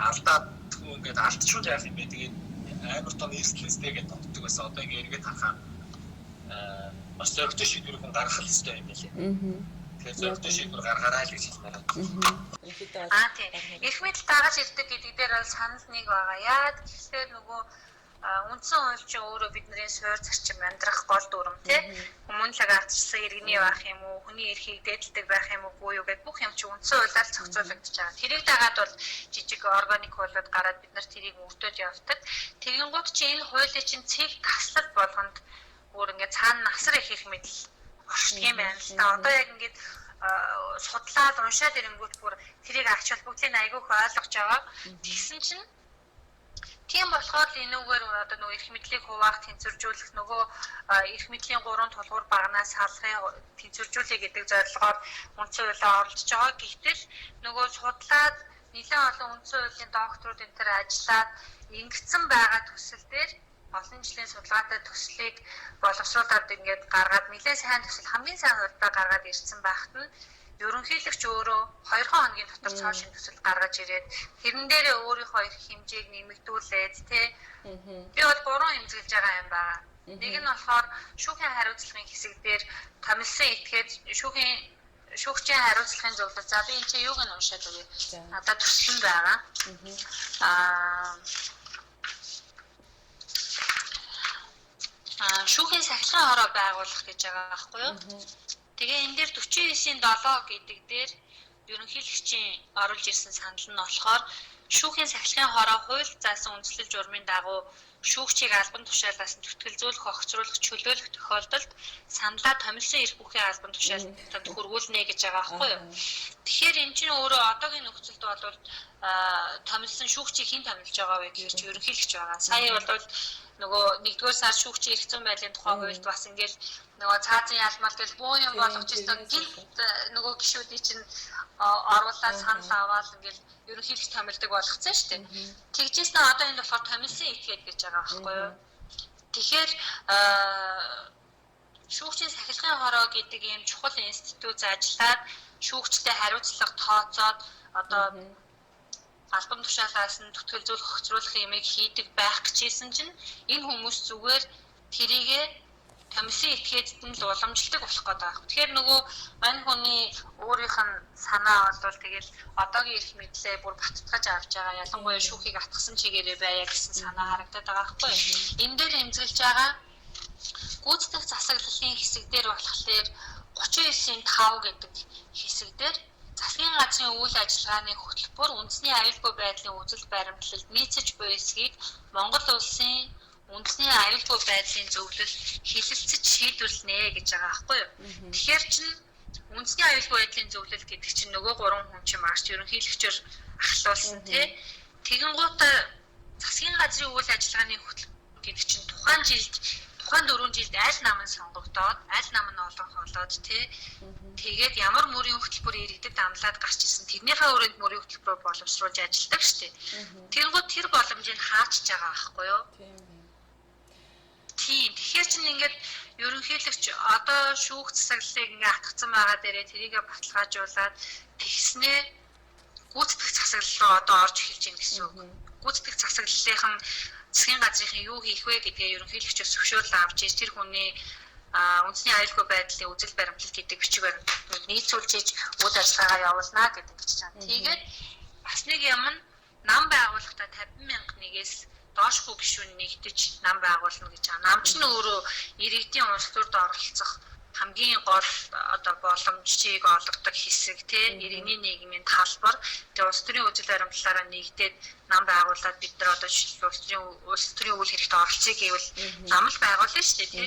алдаад хүн ингээд алдчихвал яах юм бэ? Тэгээд амар том эрсдэлтэй гэж боддог байсан. Одоо ингээд эргээд харахаа бас зоригтой шийдвэр хүн гаргах хэрэгтэй юм байлээ. Тэгэхээр зоригтой шийдвэр гаргаарай л гэж хэлмээр байна. Аа тийм. Эрх мэдэл дагаж ирдэг гэдэг дээр бол санал нэг байгаа. Яагаад гэхээр нөгөө үндсэн хууль чинь өөрөө бидний суурь зарчим, амьдрах гол дүрм тий. Хүмүүн лаг ардчилсан иргэний байх юм уу, хүний эрхийг дээдэлдэг байх юм уу, юу гэдэг бүх юм чинь үндсэн хуулиар зохицуулагдаж байгаа. Тэрийг дагаад бол жижиг органик хуулиуд гараад бид нар тэрийг мөрдөж явдаг. Тэгэнгүүт чи энэ хуулийг чинь цэг таслал болгонд бүр ингээд цаана насар их их мэдэл оршдог юм байна л да. Одоо яг ингээд судлаад уншаад ирэнгүүт бүр тэрийг ач холбогдлыг айгүйх ойлгож байгаа. Тэгсэн чинь тийм болохоор л энүүгээр одоо нөгөө эрх мэдлийг хуваах, тэнцвэржүүлэх, нөгөө эрх мэдлийн гурван тулгуур багнаас салахыг тэнцвэржүүлэе гэдэг зорилгоор үндсэн хуулиа оролдож байгаа. Гэвтэл нөгөө судлаад нэлээд олон үндсэн хуулийн докторууд энэ төр ажиллаад ингэсэн байгаа төсөл дээр олон жилийн судалгаатай төслийг боловсруулад ингээд гаргаад нэлээд сайн төсөл, хамгийн сайн хувилбараа гаргаад ирсэн байхад нь ерөнхийлөгч өөрөө 2 хоногийн дотор цоо шинэ төсөл гаргаж ирээд тэрэн дээрээ өөрийнхөө эрх хэмжээг нэмэгдүүлээд тий. Би бол 3 эмзэглэж байгаа юм байна. Нэг нь болохоор шүүхийн хариуцлагын хэсэг дээр томилсон этгээд шүүгчийн хариуцлагын зөвлөл. За би энэ чинь юуг нь уншаад өгье. Надад төсөл нь байгаа. Шүүхийн сахилгын хороо байгуулах гэж байгаа байхгүй юу? Тэгээ энэ дээр 49-ийн 7 гэдэг дээр ерөнхийлөгчийн оруулж ирсэн санал нь болохоор шүүхийн сахилгын хороо хууль заасан үндэслэл журмын дагуу шүүгчийг албан тушаалаас нь зүтгэлзүүлэх, огцруулах, чөлөөлөх тохиолдолд саналаа томилсон эрх бүхий албан тушаалтанд хүргүүлнэ гэж байгаа байхгүй юу? Тэгэхээр энэ чинь өөрөө одоогийн нөхцөлд бол томилсон шүүгчийг хэн томилж байгаа вэ гэхээр чи ерөнхийлөгч байгаа. Сая бол нөгөө 1-р сар шүүгчийн эрх зүйн байдлын тухай хуульд бас ингээл нөгөө цаазын ялмал гэл буу юм болгож ирсэн гинт нөгөө гишүүдийн чинь оруулаад санал аваад ингээл ерөнхийлөгч томилдог болгоцсон шүү дээ. Тэгжээс нь одоо энд болохоор томилсон этгээд гэж байгаа байхгүй юу? Тэгэхээр шүүгчийн сахилгын хороо гэдэг ийм чухал институт ажиллаад шүүгчтэй хариуцлага тооцоод одоо албан тушаалаас нь зүтгэлзүүлэх, огцруулах юмыг хийдэг байх гэжсэн чинь энэ хүмүүс зүгээр тэрийгэ Комиссийн этгээдд нь л уламжлалт болох гэдэг байна. Тэгэхээр нөгөө мань хүний өөрийнх нь санаа бол тэгэл одоогийн эрх мэдлээ бүр баттгаж авч байгаа. Ялангуяа шүүхийг атгсан чигээрээ байя гэсэн санаа харагдаад байгаа байхгүй юу? Энэ дээр эмзэглэж байгаа гүйцэтгэх засаглалын хэсэг дээр болохоор 39-ийн 5 гэдэг хэсэг дээр засгийн газрын үйл ажиллагааны хөтөлбөр үндэсний аюулгүй байдлын үзэл баримтлалд нийцэж буй эсхийг Монгол улсын үндэсний аюулгүй байдлын зөвлөл хэлэлцэж шийдвэрлэнэ гэж байгаа байхгүй юу. Тэгэхээр чин үндэсний аюулгүй байдлын зөвлөл гэдэг чинь нөгөө гурван хүн чинь маш ерөнхийлөгчөөр ахлуулсан тий. Тэгэнгүүтээ засгийн газрын үйл ажиллагааны хөтөлбөр гэдэг чинь тухайн жилд тухайн 4 жилд аль нам нь сонгогдоод аль нам нь олонхоолоод тий тэгээд ямар мөрийн хөтөлбөр иргэдэд амлаад гарч ирсэн тэрнийхээ өрөөнд мөрийн хөтөлбөрөөр боловсруулж ажилладаг шүү дээ. Тэгэнгүүт тэр боломжийг хаачж байгаа байхгүй юу? Тийм. Тэгэхээр чинь ингээд ерөнхийлөгч одоо шүүх засаглалыг ингээ атгацсан байгаа дээрээ тэрийгэ баталгаажуулаад тэгснээ гүйцэтгэх засаглал руу одоо орж эхэлж байна гэсэн үг. Гүйцэтгэх засаглалынхан засгийн газрын юу хийх вэ гэдгээ ерөнхийлөгчөөс зөвшөөрөл авч иж тэр хүний үндэсний аюулгүй байдлын үзэл баримтлал гэдэг бичиг баримтлалыг нийцүүлж иж үйл ажиллагаагаа явуулна гэдэг гэж байна. Тэгээд бас нэг юм нь нам байгуулахдаа 50 мянга нэгээс доошгүй гишүүн нэгдэж нам байгуулна гэж байгаа. Нам ч нь өөрөө иргэдийн улс төрд оролцох хамгийн гол одоо боломжийг олгодог хэсэг тий иргэний нийгмийн талбар. Тэгээ улс төрийн үзэл баримтлалаараа нэгдээд нам байгуулад бид нар одоо жишээлбэл улс төрийн үйл хэрэгт оролцъё гэвэл нам л байгуулна шүү дээ тий.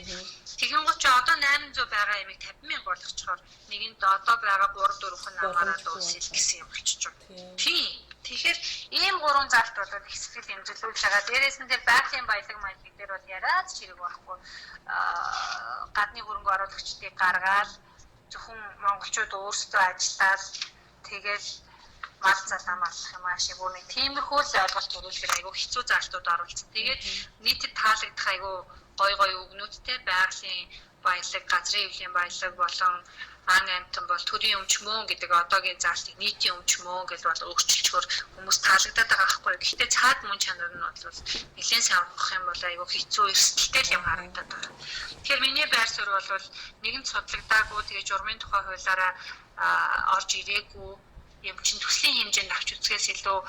Тэгэнгүүт чи одоо 800 байгаа ямиг 50 мянга болгочхоор нэгэнд одоо байгаа 3 4 намаараа дуусъя гэсэн юм болчихж байна. Тийм. Тэгэхээр ийм гурван залт бол их сэтгэл эмзэглүүлж байгаа. Дээрээс нь тэр байгалийн баялаг маялаг дээр бол яриад ч хэрэг байхгүй. Гадны хөрөнгө оруулагчдыг гаргаад зөвхөн монголчууд өөрсдөө ажиллаад тэгэл мал залаа маллах юм ааши бүр нэг тиймэрхүү л ойлголт төрүүлэхээр айгүй хэцүү залтууд оруулсан. Тэгээд нийтэд таалагдах айгүй гой гой үгнүүдтэй байгалийн баялаг, газрын эвлийн баялаг болон ан амтан бол төрийн өмч мөн гэдэг одоогийн заалтыг нийтийн өмч мөн гэж бол өөрчилчхөөр хүмүүс таалагдаад байгаа байхгүй. Гэхдээ цаад мөн чанар нь бол нэлээд сайн ухах юм бол айгүй хэцүү эрсдэлтэй юм харагдаад байгаа. Тэгэхээр миний байр суурь бол нэгэн судлагдаагүй тэгээ журмын тухай хуулиараа орж ирээгүй юм чинь төслийн хэмжээнд авч үзэхээс илүү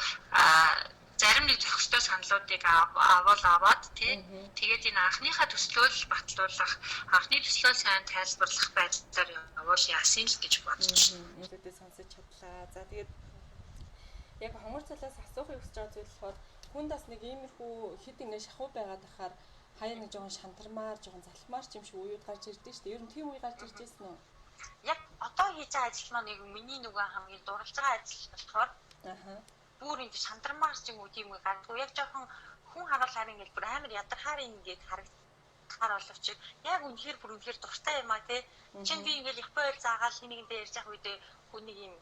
зарим нэг зохистой саналуудыг авал аваад тий тэгээд энэ анхныхаа төслөө л батлуулах, анхны төслөө сайн тайлбарлах байдлаар явуул яасан л гэж бодож байна. Үүнээдээ сонсож чадлаа. За тэгээд яг хонгор цалаас асуухыг хүсэж байгаа зүйл болохоор хүнд бас нэг иймэрхүү хэд ингэ шахуу байгаад ахаар хаяа нэг жоохон шантармаар, жоохон залхмаар ч юм шиг үеуд гарч ирдэ шүү дээ. Ер нь тийм үе гарч ирж байсан уу? Яг одоо хийж байгаа ажил маань нэг миний нөгөө хамгийн дурлж байгаа ажил болохоор бүр ингэ шантармаар ч юм уу тийм үе гардгүй. Яг жоохон хүн харуулахаар ингэ бүр амар ядархаар ингээд харагдахаар боловч яг үнэхээр бүр үнэхээр дуртай юм а тий. Чинь би ингээд Япон хэл заагаал нэг нэгэндээ ярьж явах үедээ хүн нэг юм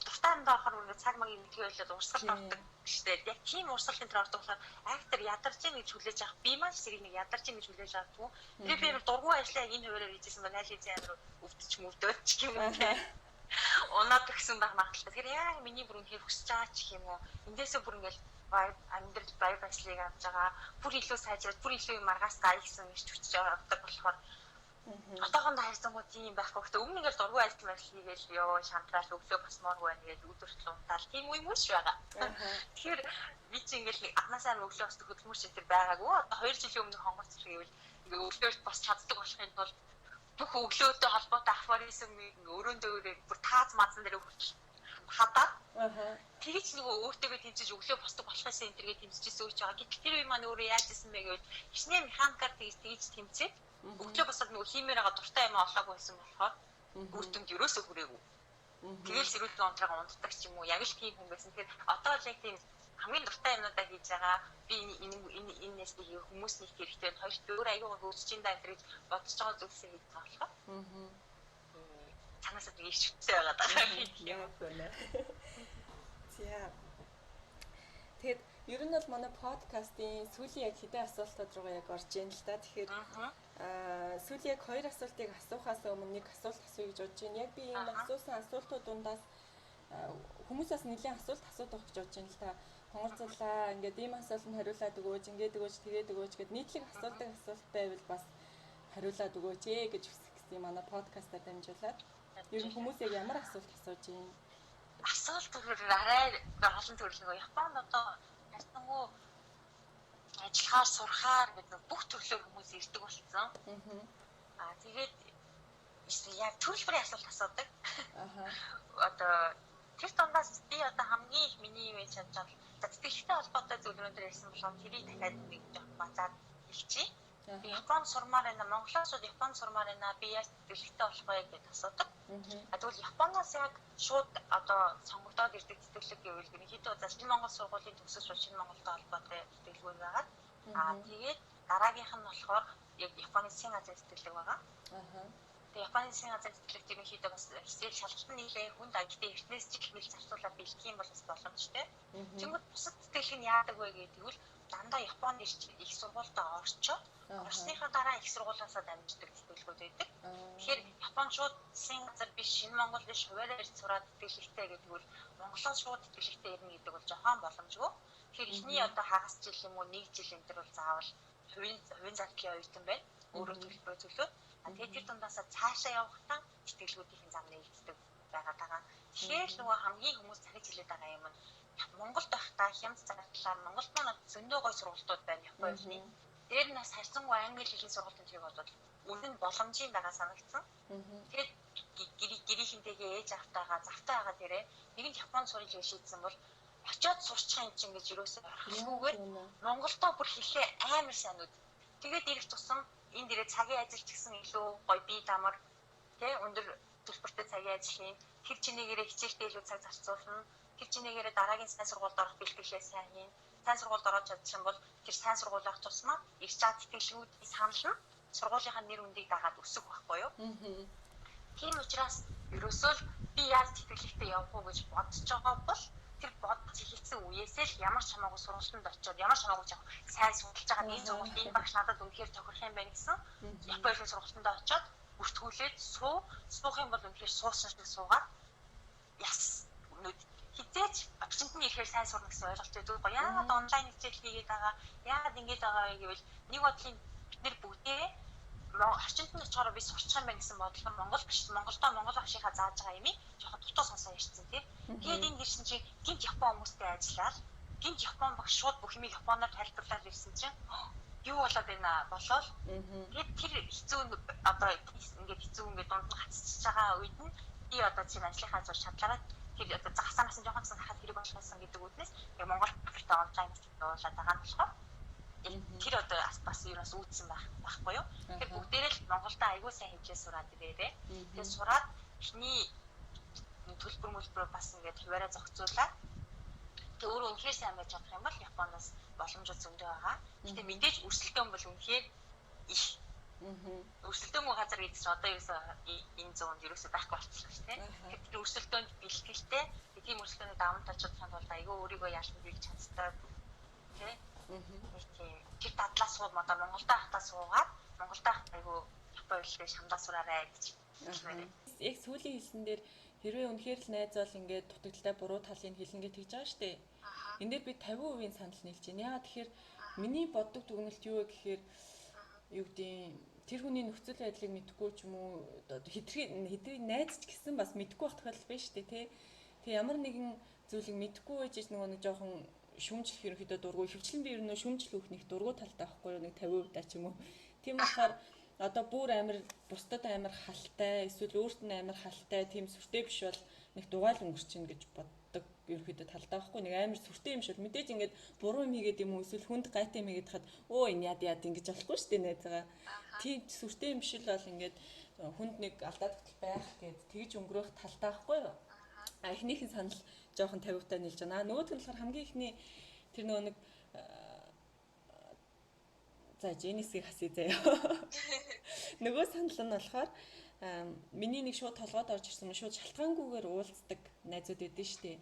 дуртай юмдаа орохоор ингээд цаг магийн мэдгүй байлаад урсгалд ордог штэ. Яг тийм урсгал энэ төр ордог болохоор актер ядарч ийн гэж хүлээж авах. Би маань зэрэг нэг ядарч ийн гэж хүлээж авдаггүй. Тэгээ би амар дургүй ажлаа яг энэ хуваараар хийжсэн байна. Аль хэзээ амар өвдөж мөвдөөч ч юм уу те. Унаад өгсөн байх магадлалтай. Тэгэхээр яг миний бүр үнэхээр хүсэж байгаа ч юм уу. Эндээсээ бүр ингээд vibe амьдрал vibe ажлыг авч байгаа. Бүр илүү сайжраад бүр илүү юм маргаас гай гэсэн гэж хүчж авдаг болохоор одоохондоо хайрцангуй тийм байхгүй. Гэтэ өмнө ингээл дургүй ажил мэл хийгээл ёо шантраал өглөө босмооргүй байна гэж өдөртлөн унтаал тийм үе мөш байгаа. Тэгэхээр би чи ингээл нэг анханасаа амар өглөө босдог хөдөлмөр чинь тэр байгаагүй. Одоо 2 жилийн өмнө хонгорч гэвэл ингээ өглөөрт босч чаддаг болохын тулд бүх өглөөтэй холбоотой афоризм ингээ өрөөндөө бүр тааз маазан дээр хүртэл хадаад тэгэж нөгөө өөртөөгөө тэмцэж өглөө босдог болохоос энэ төргээ тэмцэжсэн үеч байгаа. Гэтэл тэр үе маань өөрөө яаж исэн бэ гэвэл хичнээн механикаар тэгж тэмцээд өглөө босоод нөгөө хиймээр байгаа дуртай юм олоогүй байсан болохоор үр дүнд ерөөсөө хүрээгүй. Тэгэл сэрүүлэн унтраагаа унтдаг ч юм уу яг л тийм хүн байсан. Тэгэхээр одоо л яг тийм хамгийн дуртай юмнуудаа хийж байгаа. Би энэ энэ энэс нэг хүмүүс нэг хэрэгтэй байна. Хоёрт өөр аюугаа хөгжиж ин да энэ гэж бодож байгаа зүйлсээ хийж байгаа болохоор. Цаанаасаа нэг ичвтэй байгаа даа. Яг үнэ. За. Тэгээд ер нь бол манай подкастын сүүлийн яг хэдэн асуултууд руугаа яг орж ийн л да. Тэгэхээр сүүлийн яг хоёр асуултыг асуухаас өмнө нэг асуулт асууя гэж бодож байна. Яг би энэ асуусан асуултууд дундаас хүмүүсээс нэлийн асуулт асуудах гэж бодож байна л да. Хонгор зулаа ингээд ийм асуултанд хариулаад өгөөч, ингээд өгөөч, тэгээд өгөөч гэд нийтлэг асуудаг асуулт байвал бас хариулаад өгөөч ээ гэж хүсэх гэсэн манай подкастаар дамжуулаад. Ер нь хүмүүс яг ямар асуулт асууж байна? Асуулт төрөл арай олон төрөл нөгөө Японд одоо харьцангуй ажиллахаар сурахаар гэдэг бүх төрлөөр хүмүүс ирдэг болсон. Аа тэгээд яг төрөл бүрийн асуулт асуудаг. Одоо тэр дундаас би одоо хамгийн их миний юм чадж байгаа. За тэтгэлэгтэй холбоотой зүйл өнөөдөр ярьсан болохоор тэрийг дахиад нэг жоохон базаад хэлчихье. Би Японд сурмаар байна, Монголоос шууд Японд сурмаар байна. Би яаж тэтгэлэгтэй болох вэ гэдээ асуудаг. А тэгвэл Японоос яг шууд одоо сонгогдоод ирдэг тэтгэлэг гэвэл ерөнхийдөө за шинэ Монгол сургуулийн төгсөж шууд шинэ Монголтой холбоотой тэтгэлгүүд байгаа. Аа тэгээд дараагийнх нь болохоор яг Японы засгийн газрын тэтгэлэг байгаа. Тэгээ Японы засгийн газрын тэтгэлэгт ерөнхийдөө бас хичээл шалгалт нь нэлээд хүнд агтээ эртнээс ч ихмэл зарцуулаад бэлтгэх юм бол бас боломжтой. Тэнгүүд бусад тэтгэлэг нь яадаг вэ гэвэл дандаа Японд ирж их сургуультаа орчоод орсныхаа дараа их сургуулиасаа дамждаг тэтгэлгүүд байдаг. Тэгэхээр Японд шууд засгийн газар биш шинэ Монгол биш хуваараа ирж сураад тэтгэлэгтэй гэдэг бол Монголоос шууд тэтгэлэгтэй ирнэ гэдэг бол жоохон боломжгүй. Тэгэхээр эхний одоо хагас жил юм уу нэг жил энэ төр бол заавал хувийн зардлын оюутан байна. Өөрөө төлбөрөө төлөөд. Тэгээд тэр дундаасаа цаашаа явахдаа тэтгэлгүүдийн зам нэгддэг байгаа даа. Тэгэхээр нөгөө хамгийн хүмүүс захиж хэлээд байгаа юм нь Монголд байхдаа хямд зардлаар Монголд маань зөндөө гой сургалтууд байна Японы хэлний. Дээр нь бас харьцангуй англи хэлний сургалтын тэрэг бол үнэн нь боломжийн байгаа санагдсан. Тэгээд гэрийнхэнтэйгээ ээж автаагаа завтай байгаа дээрээ нэгэнт Японд сурах гэж шийдсэн бол очиод сурчих юм чинь гэж юусоо орхилгүйгээр Монголдоо бүр хэлээ амар сайн үд. Тэгээд ирэх тусам энэ дээрээ цагийн ажил ч гэсэн илүү гоё бие дамар тэ өндөр төлбөртэй цагийн ажил хийн. Тэр чинээгээрээ хичээлдээ илүү цаг зарцуулна. Тэр чинээгээрээ дараагийн сайн сургуульд орох бэлтгэлээ сайн хийн. Сайн сургуульд ороод чадчих юм бол тэр сайн сургууль авах тусмаа ирж байгаа тэтгэлгүүдийн санал нь сургуулийнхаа нэр хүндийг дагаад өсөх байхгүй юу? Тийм учраас ерөөсөө л би яаж тэтгэлэгтэй явах уу гэж бодож байгаа бол тэр бодож эхэлсэн үеэсээ л ямар ч хамаагүй сургалтанд очиод ямар ч хамаагүй яг сайн судалж байгаа нэг сургалт энэ багш надад үнэхээр тохирох юм байна гэсэн Японы хэлний сургалтанд очиод бүртгүүлээд суух юм бол үнэхээр суусан шиг суугаад яс нүд хизээч орчинд нь ирэхээр сайн сурна гэсэн ойлголт байдаг. Яагаад онлайн хичээл хийгээд байгаа? Яагаад ингэж байгаа вэ гэвэл нэг бодлын бид нэр бүгдээ орчинд нь очихоор би сурчих юм байна гэсэн бодлоо Монгол биш Монголдоо Монгол багшийнхаа зааж байгаа юмыг жоохон дутуу сонсоо ярьсан тий. Тэгээд энд ирсэн чинь гинт Япон хүмүүстэй ажиллаад гинт Япон багш шууд бүх юмыг Японоор тайлбарлаад ирсэн чинь юу болоод байна болоод тэгээд тэр хэцүү одоо ингээд хэцүү ингээд дунд нь гацчихж байгаа үед нь би одоо чинь ажлынхаа зур шадлаараа тэр одоо загсаанаас нь жоохон гэсэн хахад хэрэг болохсон гэдэг үднэс яг Монгол багштай онлайн хичээл явуулаад байгаа нь болохоор тэр одоо бас юунаас үүдсэн байх байхгүй юу. Тэгэхээр бүгдээрээ л Монголдо аягүй сайн хэмжээ сураад ирээрээ. Тэгээд сураад эхний төлбөр мөлбөрөө бас ингээд хуваараа зохицуулаад тэг өөрөө үнэхээр сайн байж чадах юм бол Японоос боломжууд зөндөө байгаа. Гэтэ мэдээж өрсөлдөөн бол үнэхээр их. Өрсөлдөөнгүй газар гэдэг чинь одоо ерөөсөө энэ зуунд ерөөсөө байхгүй болчихлоо шүү дээ. Тэгэхээр тэр өрсөлдөөнд бэлтгэлтэй тийм өрсөлдөөний даван талж чадахын тулд аягүй өөрийгөө яалт биелж чаддаг тий. Тэр дадлаа суу одоо Монголдо хатаа суугаад Монголдо айгүй Японы хэлээр шамдаа сураарай гэж хэлмээр. Яг сүүлийн хэлсэн дээр хэрвээ үнэхээр л найз бол ингээд дутагдaltaй буруу талыг хэлнэ гэж тэгж байгаа шүү дээ. Энд дээр би 50% санал нийлж байна. Яагаад тэгэхээр миний боддог дүгнэлт юу вэ гэхээр юу гэдгийг тэр хүний нөхцөл байдлыг мэдэхгүй ч юм уу хитрхи найз ч гэсэн бас мэдэхгүй байх тохиолдол байна шүү дээ тий. Тэг ямар нэгэн зүйлийг мэдэхгүй байж нөгөө нэг жоохон шүмжлэх ерөнхийдөө дургу хөвчлэн би ер нь шүмжлэх өгөх нэг дургу талтай байхгүй юу нэг 50% та ч юм уу. Тийм болохоор одоо бүр амар бусдад амар халтай эсвэл өөрт нь амар халтай тийм сүртэй биш бол нэг дугаал өнгөрчин гэж боддог ерөнхийдөө талтай байхгүй нэг амар сүртэй юм шиг мэдээж ингээд буруу юм хийгээд юм уу эсвэл хүнд гайтай юм хийгээд хад өө энэ яд яд ингэж болохгүй шүү дээ найзгаа. Тийм сүртэй юм шиг бол ингээд хүнд нэг алдаа тогтол байх гээд тэгж өнгөрөх талтай байхгүй юу. А эхнийх нь санал жоохон 50% та нийлж байна. Нөгөөх нь болохоор хамгийн эхний тэр нөгөө нэг за Женисийг хасъя заяа. Нөгөө санал нь болохоор миний нэг шууд толгойд орж ирсэн шууд шалтгаангүйгээр уулздаг найзууд өгдөн штэ.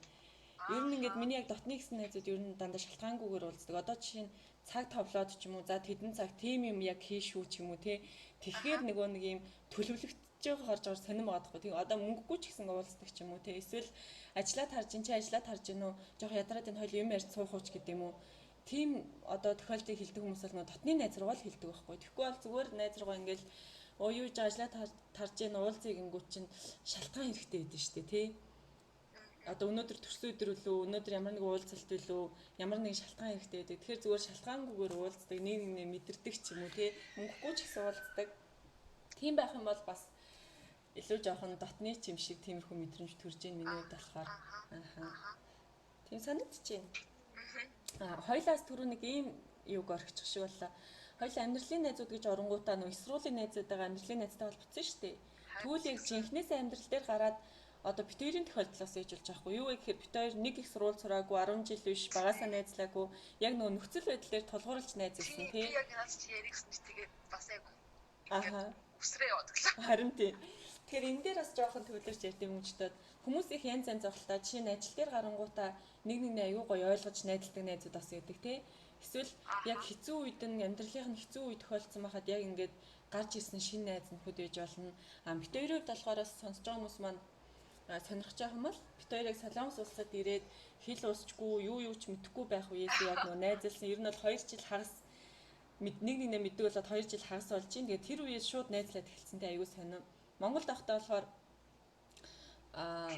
Ер нь ингээд миний яг дотны гэсэн найзууд ер нь дандаа шалтгаангүйгээр уулздаг. Одоо жишээ нь цаг товлоод ч юм уу за тэдэн цаг тийм юм яг хийш үү ч юм уу те. Тэгэхээр нөгөө нэг юм төлөвлөгдөж байгаа гарч байгаа сонирм байгаа байхгүй. Тийм одоо мөнгөгүй ч гэсэн уулздаг ч юм уу те. Эсвэл ажлаа тарж ин чи ажлаа тарж гин үү? Жохо ядраад энэ хоёул юм ярьж суух уу ч гэдэг юм уу. Тийм одоо тохиолдлыг хэлдэг хүмүүс бол нөгөө дотны найз руугаа л хэлдэг байхгүй. Тэгэхгүй бол зүгээр найз руугаа ингээл оо юу гэж ажлаа тарж гин уулзъя гингүүт чинь шалтгаан хэрэгтэй байдаг шүү дээ, тий? Одоо өнөөдөр төрсөн өдөр үлээ, өнөөдөр ямар нэг уулзалт үлээ, ямар нэгэн шалтгаан хэрэгтэй байдаг. Тэгэхээр зүгээр шалтгаангүйгээр уулздаг, нэг нэгнээ мэдэрдэг ч юм уу, тий? Мөнгөгүй ч гэсэн уулздаг. Тийм байх юм бол бас илүү жоохон дотны ч юм шиг тиймэрхүү мэдрэмж төрж ийн миний хувьд болохоор. Ааха. Тийм санагдчихэв. Аа, хоёлаас түрүү нэг ийм юуг орхичих шиг боллоо. Хоёлаа амьдралын найзууд гэж оронгуудаа нөө эсрүүлийн найзуудаагаа амьдралын найзтай холбогдсон шүү дээ. Тэгвэл яг жинхнээсээ амьдрал дээр гараад одоо бит хоёрын тохиолдлоос ээж болж байгаа хгүй юу вэ гэхээр бит хоёр нэг их сурвал сураагүй 10 жил биш багасаа найзлаагүй яг нөгөө нөхцөл байдал дээр тулгуурлаж найзлсан тий. Би яг наад чи яригсан чи тэгээд бас яг аа үсрээ яваад гэлээ. Харин тий. Тэгэхээр энэ дээр бас жоохон төвлөрч ярьд юм гэж хүмүүс их янз янз зовлтаа жишээ нь ажил дээр гарангуудаа нэг нэгнээ аюу гоё ойлгож найзалдаг найзууд бас байдаг тий. Эсвэл яг хэцүү үед нь амьдралынх нь хэцүү үе тохиолдсон байхад яг ингээд гарч ирсэн шинэ найз нөхөд байж болно. А бит хоёрын хувьд болохоор сонсож байгаа хүмүүс маань сонирхож байгаа юм бол бит хоёр яг Солонгос улсад ирээд хэл уусчгүй юу юу ч мэдэхгүй байх үеэс яг нөө найзалсан. Ер нь бол 2 жил хагас нэг нэгнээ мэддэг болоод 2 жил хагас болж чинь. Тэгээд тэр үеэс шууд найзлаад эхэлсэн те аюу сонир. Монголд байхдаа болохоор аа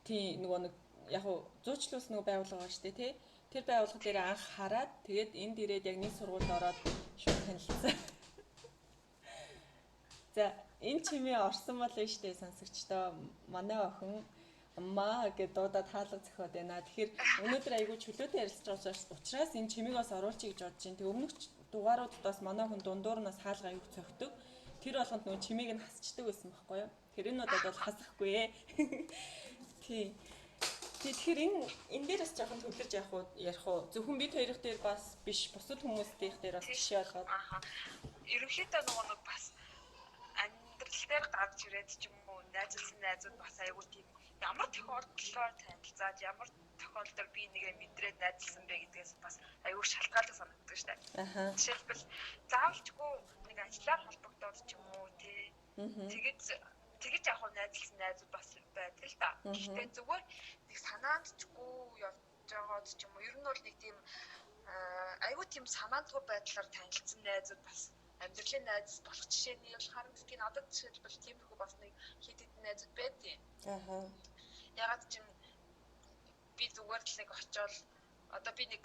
тий нөгөө нэг яг уу зуучлуулсан нөгөө байгууллага байгаа шүү дээ тий. Тэр байгууллага дээр анх хараад тэгээд энд ирээд яг нэг сургуульд ороод шууд танилцсан. За энэ чимээ орсон бол нь штэ сонсогчдоо манай охин маа гэд дуудаад хаалга зөхиод байна. Тэгэхээр өнөөдөр айгүй чөлөөтэй ярилцж байгаа учраас энэ чимээг бас оруулчих гэж бодож байна. Тэг өмнөх дугааруудад бас манай хүн дундуур нь бас хаалга айгүй цогтөг. Тэр болгонд нөгөө чимээг нь хасчдаг байсан байхгүй юу? Тэр энэ удаад бол хасахгүй ээ. Тий. Тэгэхээр энэ дээр бас жоохон төвлөрч явах уу ярих уу? Зөвхөн бид хоёрын дээр бас биш, бусад хүмүүстийнх дээр бас жишээ болгоод. Аха. Ерөнхийдөө нөгөө нэг бас амьдрал дээр гарч ирээд ч юм уу найзалсан найзууд бас айгүй тийм ямар тохиолдлоор танилцаад ямар тохиолдолд би нэгээ мэдрээд найзалсан бэ гэдгээс бас айгүй шалтгаалдаг санагддаг шүү дээ. Жишээлбэл заавалчгүй нэг ажиллаар холбогдоод ч юм уу тий. Тэгэж яг хуу найзалсан найзууд бас байдаг л да. Гэхдээ зүгээр нэг санаандчгүй явж байгаад ч юм уу ер нь бол нэг тийм айгүй тийм санаандгүй байдлаар танилцсан найзууд бас амьдралын найз болох жишээний бол харагддгийг надад жишээлбэл тиймэрхүү бас нэг хэд хэдэн найзууд байдیں۔ Ааха. Ягаад ч юм би зүгээр л нэг очиод одоо би нэг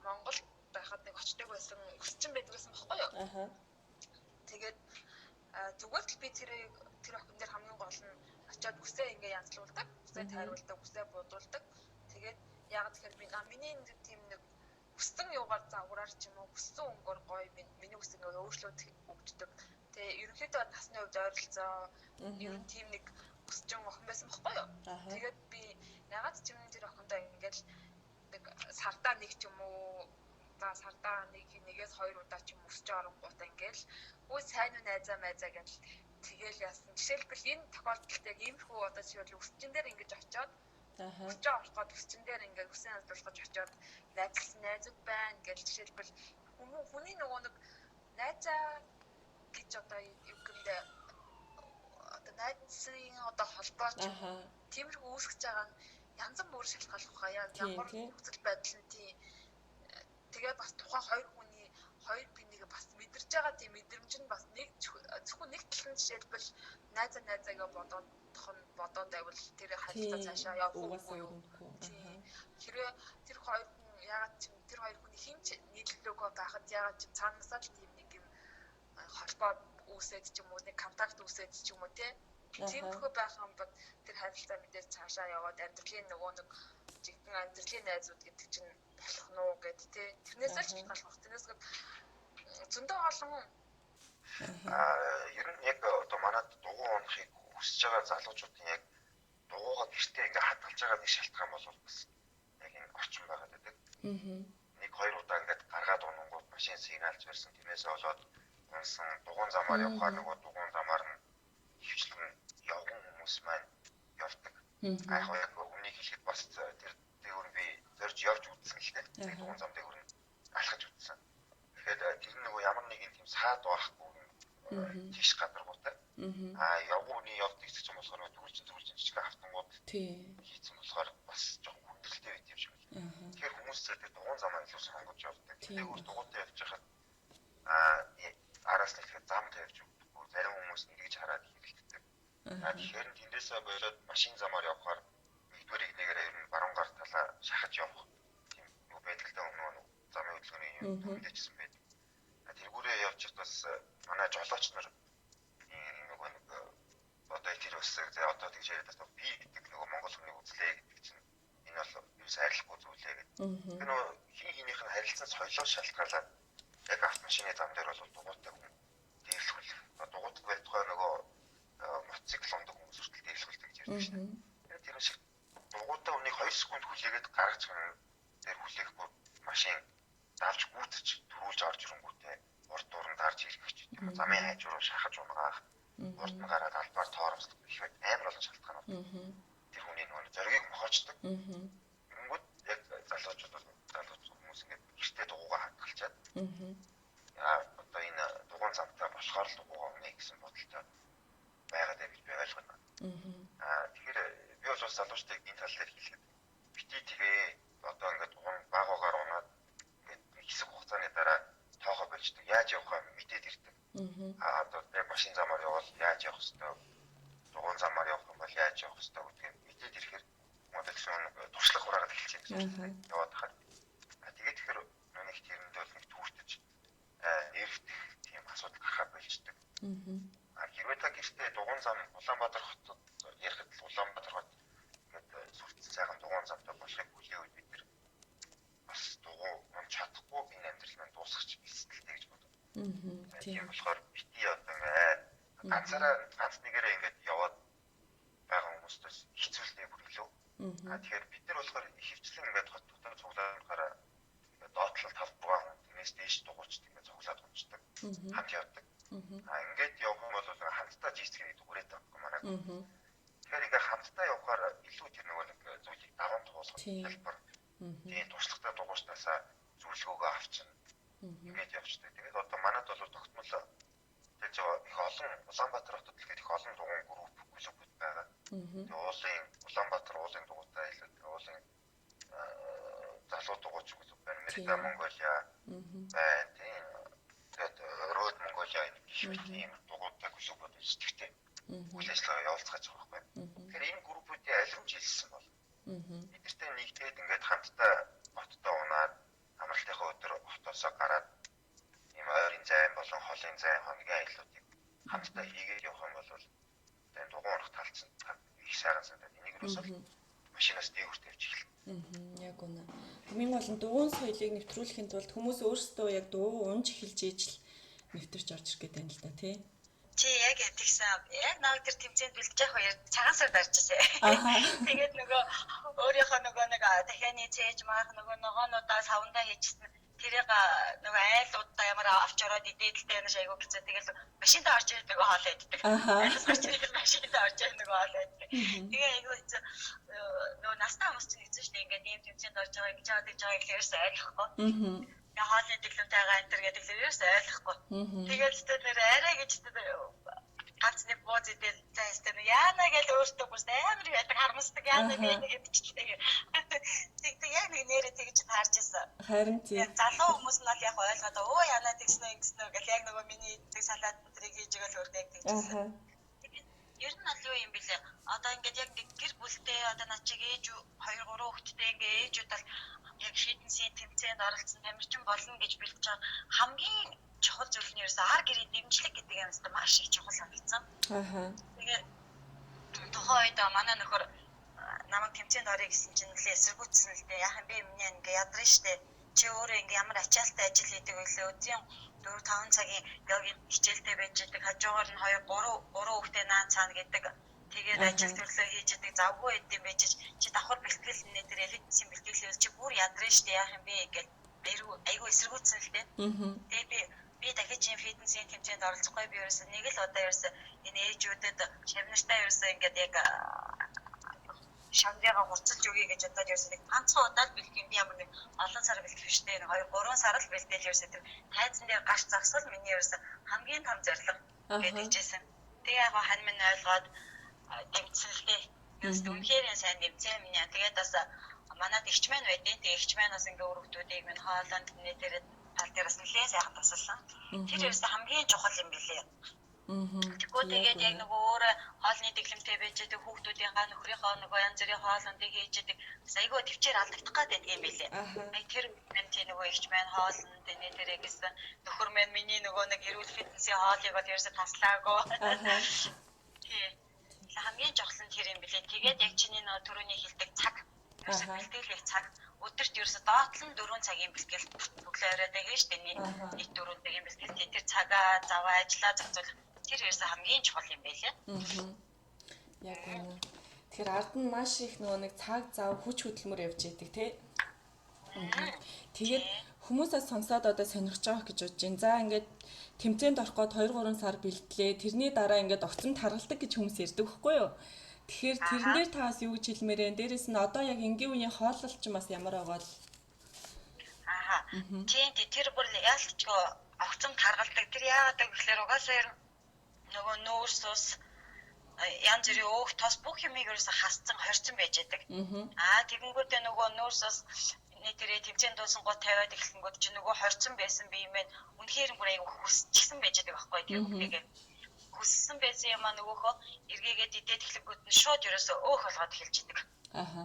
Монгол байхад нэг очдог байсан өсчин байдаг байсан байхгүй юу? Ааха. Тэгээд зүгээр л би тэр охин дээр хамгийн гол нь очиод үсээ ингээ янзлуулдаг, үсээ тайруулдаг, үсээ будуулдаг. Тэгээд ягаад тэгэхээр би миний нэг тийм нэг хүссэн юугаар загвараар ч юм уу хүссэн өнгөөр гоё миний үс ингээ өөрчлөлт өгчдөг. Тэгээ ерөнхийдөө насны хувьд ойролцоо ер нь тийм нэг өсчин охин байсан байхгүй юу? Тэгээд би ягаад ч юм тэр охиндоо ингээл нэг сардаа нэг ч юм уу за сардаа нэгээс хоёр удаа ч юм өсч оронгуудаа ингээл өө сайн уу найзаа майзаа гэдэл тэгэл яасан. Жишээлбэл энэ тохиолдолд яг иймэрхүү одоо жишээлбэл өсчин дээр ингэж очиод өсчөө орох гээд өсчин дээр ингээд өсөн янзлуулах гэж очиод найзалсан найзууд байна гэж жишээлбэл хүний нөгөө нэг найзаа гэж одоо юу гэмдэ одоо найзын одоо холбоо ч тиймэрхүү үүсгэж байгаа нь янз бүр шалтгааллах хаа ямар нөхцөл байдал нь тийм тэгээд бас тухайн хоёр хүний хоёр биенийг бас мэдэрч байгаа тийм мэдрэмж нь бас нэг зөвхөн нэг тал нь жишээлбэл найзаа найзаагаа бодоод бодоод байвал тэр харилцаа цаашаа явах уугүй юу. Хэрвээ тэр хоёр хүн ягаад ч тэр хоёр хүний хин ч нийлүүлээгүй байхад ягаад ч цаанаасаа л тийм нэг юм холбоо үүсээд ч юм уу нэг контакт үүсээд ч юм уу тий. Тиймэрхүү байх юм бол тэр харилцаа мэдээж цаашаа яваад амьдралын нөгөө нэг жинхэнэ амьдралын найзууд гэдэг чинь болох нь уу гэд тий. Тэрнээс л шалтгаалах. Тэрнээс зөндөө олон ер нь яг одоо манад дугуй унахыг хүсэж байгаа залуучуудын яг дугуйгаа гэртээ ингээ хадгалж байгаа нэг шалтгаан бол бас яг энэ орчин байгаа гэдэг. Нэг хоёр удаа ингээд гаргаад унангууд машин сигналж барьсан. Тэрнээсээ болоод унсан дугуйн замаар явхаар нөгөө дугуйн замаар нь хөвчлэн явган хүмүүс маань явдаг. Яг яг үнийг хэлэхэд бас тэр дээгүүр би зорж явж үзсэн л дээ. Тэр дугуйн зам дээгүүр нь алхаж үзсэн. Тэгэхээр тэр нөгөө ямар нэгэн тийм саад байхгүй тийш гадаргуутай. Аа явгууны явдаг хэсэг юм болохоор төгөлчин жижиг автангууд хийцэн болохоор бас жоохон хүндрэлтэй байт юм шиг байна. Тэгэхээр хүмүүс зэрэг дугуйн замаа илүү сонгож Тэр дугуйтай явж байхад араас нь ихэд зам тавьж өгдөггүй. Зарим хүмүүс эргэж хараад хэрэлддэг. Тэгэхээр тэндээсээ болоод машин замаар явхаар нэгдүгээр игнэгээр ер нь баруун гар талаа шахаж явах тийм юу байдаг л да, өмнө нь замын хөдөлгөөний юм мэдээжсэн байдаг. Тэргүүрээ явж бас манай жолооч нар нөгөө нэг одоо тэр бас одоо тэгж яриад бас би гэдэг нөгөө монгол хүний үзлээ гэдэг чинь энэ бол ерөөс арилахгүй зүйлээ гэдэг. Тэр нөгөө хин хинийх нь харилцан соёлоос шалтгаалаад яг автомашины зам дээр бол дугуйтай хүн дээрлэхүүл. Дугуйтай байтугай нөгөө мотоцикл ундаг хүмүүс хүртэл дээрлэхүүлдэг гэж ярьдаг шин. Тэр шиг дугуйтай хүнийг 2 секунд хүлээгээд гаргаж юм дээр хүлээхгүй машин давж гүйцэж төрүүлж орж ирэнгүүтээ урд дуран дарж ирэх ч юм уу, замын хажуу руу шахаж унгаах, урд нь гараад албаар тоормслох гэх мэт амар олон шалтгаанууд. Тэр хүний нөгөө зоригийг мохоочдөг. Тэгэнгүүт яг залуучууд бол залуучууд хүмүүс ингээд гэртээ дугуйгаа хадгалчаад одоо энэ дугуйн замтай болохоор л дугуйгаа унаа гэсэн бодолтой байгаад байг гэж би ойлгоно. Тэгэхээр би бол бас залуучдыг энэ тал дээр хэлэхэд бити тэгээ одоо ингээд дугуйн баг багаар унаад ингээд хэсэг хугацааны дараа тоохоо болждаг. Яаж явахаа мэдээд ирдэг. Одоо яг машин замаар явбал яаж явах хэвээр, дугуйн замаар явах юм бол яаж явах хэвээр гэдгийг мэдээд ирэхээр модельсэн туршлага хураагаад эхэлж байна гэсэн үг. Яваад хахад. Тэгээд тэгэхээр нүг тэрэнд бол нэг түүртэж нэрвдэх тийм асуудал гарахаа болждаг. Хэрвээ та гэртээ дугуйн зам Улаанбаатар хотод ярихад л Улаанбаатар хот ингээд сүрцэн сайхан дугуйн замтай болохыг хүлээвэл бид нар бас дугуй унж чадахгүй энэ амьдрал маань дуусгах эрсдэлтэй гэж боддог. Тийм болохоор бити одоо ингээд ганцаараа ганц нэгээрээ ингээд яваад байгаа хүмүүстээс хэцүүлнэ бүр илүү. Тэгэхээр бид нар болохоор ихэвчлэн ингээд хот дотор цуглаад гараа ингээд доотлол 5 6 хүн тэрнээс дээш дугуйчд ингээд цуглаад унцдаг. Хамт явдаг. Ингээд явах юм бол хамтдаа жийцгээний дүгрээд байгаа юм манай. Тэгэхээр ингээд хамтдаа явахаар илүү тэр нөгөө нэг зүйлийг даван туулах хэлбэр. Тийм туршлагатай дугуйчтаасаа зөвлөгөөгөө авчна. Ингээд явждаг. Тэгээд одоо манад бол тогтмол тэгж их олон Улаанбаатар хотод л их олон дугуйн групп клубуд байгаа. Тэгээд уулын Улаанбаатар уулын дугуйтай илүү уулын залуу дугуйч клуб байна. Мерида Монголиа байна. Тийм. Тэгээд Род Монголиа гэх мэт ийм дугуйтай клубуд үүсдэхтэй. Үйл ажиллагаа явуулцгааж байгаа байхгүй. Тэгэхээр энэ группүүдийн аль жилсэн бол бидэртэй нэгдээд ингээд хамтдаа хотдоо унаад амралтынхаа өдөр хотоосоо гараад ийм ойрын зайн болон холын зайн хоногийн аяллуудыг хамтдаа хийгээд явах юм бол энэ дугуй унах талцсан их сайхан санагдаад энийг юусоо машинаас дээгүүр тавьж эхэлнэ. Яг үнэ. Хамгийн гол нь дугуйн соёлыг нэвтрүүлэхийн тулд хүмүүс өөрсдөө яг дугуй унж эхэлж ижил нэвтэрч орж ирэх гэдэг юм л да тий. Чи яг тэгсэн. Яг наваг тэр тэмцээнд бэлдэж явах үеэр цагаан сар дарж ирсэн. Тэгээд нөгөө өөрийнхөө нөгөө нэг дахианы цээж маах нөгөө ногоонуудаа савндаа хийчихсэн. Тэрийг нөгөө айлуудаа ямар авч ороод идээдэлтэй юм шиг айгуу хэцүү. Тэгэл машиндаа орж ирээд нөгөө хоол иддэг. Айлаас гарч ирээд машиндаа орж ирээд нөгөө хоол иддэг. Тэгээ айгуу хэцүү. Нөгөө настай хүмүүс чинь хэцүү шүү дээ. Ингээд ийм тэмцээнд орж байгаа ингэж яваад гэж байгаа гэхээрс ойлгохгүй. Хоолны дэглэмтэйгээ энэ төр гэдэг л ерөөс ойлгохгүй. Тэгээд тэр нэр арай гэж ганц нэг бууз идэл за ястаа яана гэж өөртөө бүр амар байдаг харамсдаг яана гэдэг чиглээ. Тэг яг нэг нэрээ тэгж таарч ирсэн. Харин тийм. Залуу хүмүүс нь бол яг ойлгоод өө яана тэгсэн үү ингэсэн үү гэл яг нөгөө миний иддэг салат тэрийг хийж байгаа л өөртөө яг тэгж ирсэн. Ер нь бол юу юм бэлээ. Одоо ингээд яг ингээд гэр бүлтэй одоо над чиг ээж 2 3 хүүхэдтэй ингээд ээжүүд бол яг фитнесийн тэмцээнд оролцсон тамирчин болно гэж бэлдэж байгаа хамгийн чухал зүйл нь ерөөсөө ар гэрийн дэмжлэг гэдэг юм өстө маш их чухал санагдсан. Тэгээ тухайн үед манай нөхөр намайг тэмцээнд орё гэсэн чинь нэлээ эсэргүүцсэн л дээ. Яах юм бэ миний ингээ ядрын штэ. Чи өөрөө ингээ ямар ачаалтай ажил хийдэг вэ? Өдрийн 4 5 цагийн йогийн хичээлтэй байж идэг. Хажуугаар нь 2 3 3 хүүхдээ наан цаана гэдэг. Тэгээд ажил төрлөө хийж идэг. Завгүй байд юм байж чи давхар бэлтгэл нэ тэр фитнесийн бэлтгэлээ чи бүр ядрын штэ яах юм бэ гэл айгүй эсэргүүцсэн л дээ. Тэгээ би дахиж ийм фитнесийн тэмцээнд оролцохгүй би ерөөсөө нэг л удаа ерөөсөө энэ ээжүүдэд шавнартай ерөөсөө ингээд яг шавнырыгаа хурцлж өгье гэж бодоод ерөөсөө нэг ганцхан удаа л бэлтгэх юм би ямар нэг олон сар бэлтгэх биш дээ 2 3 сар л бэлдээл ерөөсөө тэр тайзан дээр гарч зогсвол миний ерөөсөө хамгийн том зорилго гэдэг жисэн. Тэгээ яг хань минь ойлгоод дэмжсэн л дээ. Ерөөсөө үнэхээр сайн дэмжсэн миний. Тэгээд бас манад эгч маань байдیں۔ Тэгээ эгч маань бас ингээ үр хүмүүсийг минь хоолойнд нэ тэр тал дээр бас нэлээд сайхан тусалсан. Тэр ерөөсөө хамгийн чухал юм билээ. Тэгвэл тэгээд яг нөгөө өөрөө хоолны дэглэмтэй байж байгаа хүүхдүүдийнхаа нөхрийнхөө нөгөө янз бүрийн хоолундыг хийж идэг бас айгүй төвчээр алдагдах гээд байдаг юм билээ. Ай тэр мэн тий нөгөө ихч маань хоолнд энэ тэрэ гэсэн нөхөр маань миний нөгөө нэг эрүүл фитнесийн хоолыг бол ерөөсөө таслаагүй. Тий. Хамгийн чухал нь тэр юм билээ. Тэгээд яг чиний нөгөө түрүүний хэлдэг цаг ерөөсөө бэлтгэлэх цаг өдөрт ерөөсөө доотлон 4 цагийн бэлтгэл өглөө оройтой хийж дээ нийт 4 цагийн бэлтгэл тэр цагаа заваа ажиллаа зохицуулах тэр ерөөсөө хамгийн чухал юм байлээ. Яг үнэ. Тэгэхээр ард нь маш их нөгөө нэг цаг зав хүч хөдөлмөр явж идэг тий. Тэгээд хүмүүсээс сонсоод одоо сонирхож байгаа гэж бодож байна. За ингээд тэмцээнд орох гээд 2 3 сар бэлтлээ. Тэрний дараа ингээд огцом таргалдаг гэж хүмүүс ярьдаг байхгүй юу? Тэгэхээр тэрэн дээр та бас юу гэж хэлмээр вэ? Дээрэс нь одоо яг энгийн үеийн хооллолт ч бас ямар байгаа л. Ааха. Тийм тэр бүр яалтчгүй огцом таргалдаг. Тэр яагаад гэвэл угаасаа ер нөгөө нүүрс ус янз бүрийн өөх тос бүх юмыг ерөөсө хасцсан хорцсон байж байдаг. Аа тэгэнгүүтээ нөгөө нүүрс ус нэтэрээ тэмцээн дуусангууд тавиад эхлэнгүүд чи нөгөө хорцсон байсан бие мэн үнэхээр бүр айгу хүсчихсэн байж байдаг байхгүй тэр хүүхдийгээ. Хүссэн байсан юм а нөгөөхөө эргээгээд идээд эхлэнгүүт нь шууд ерөөсө өөх болгоод эхэлж идэг. Аха.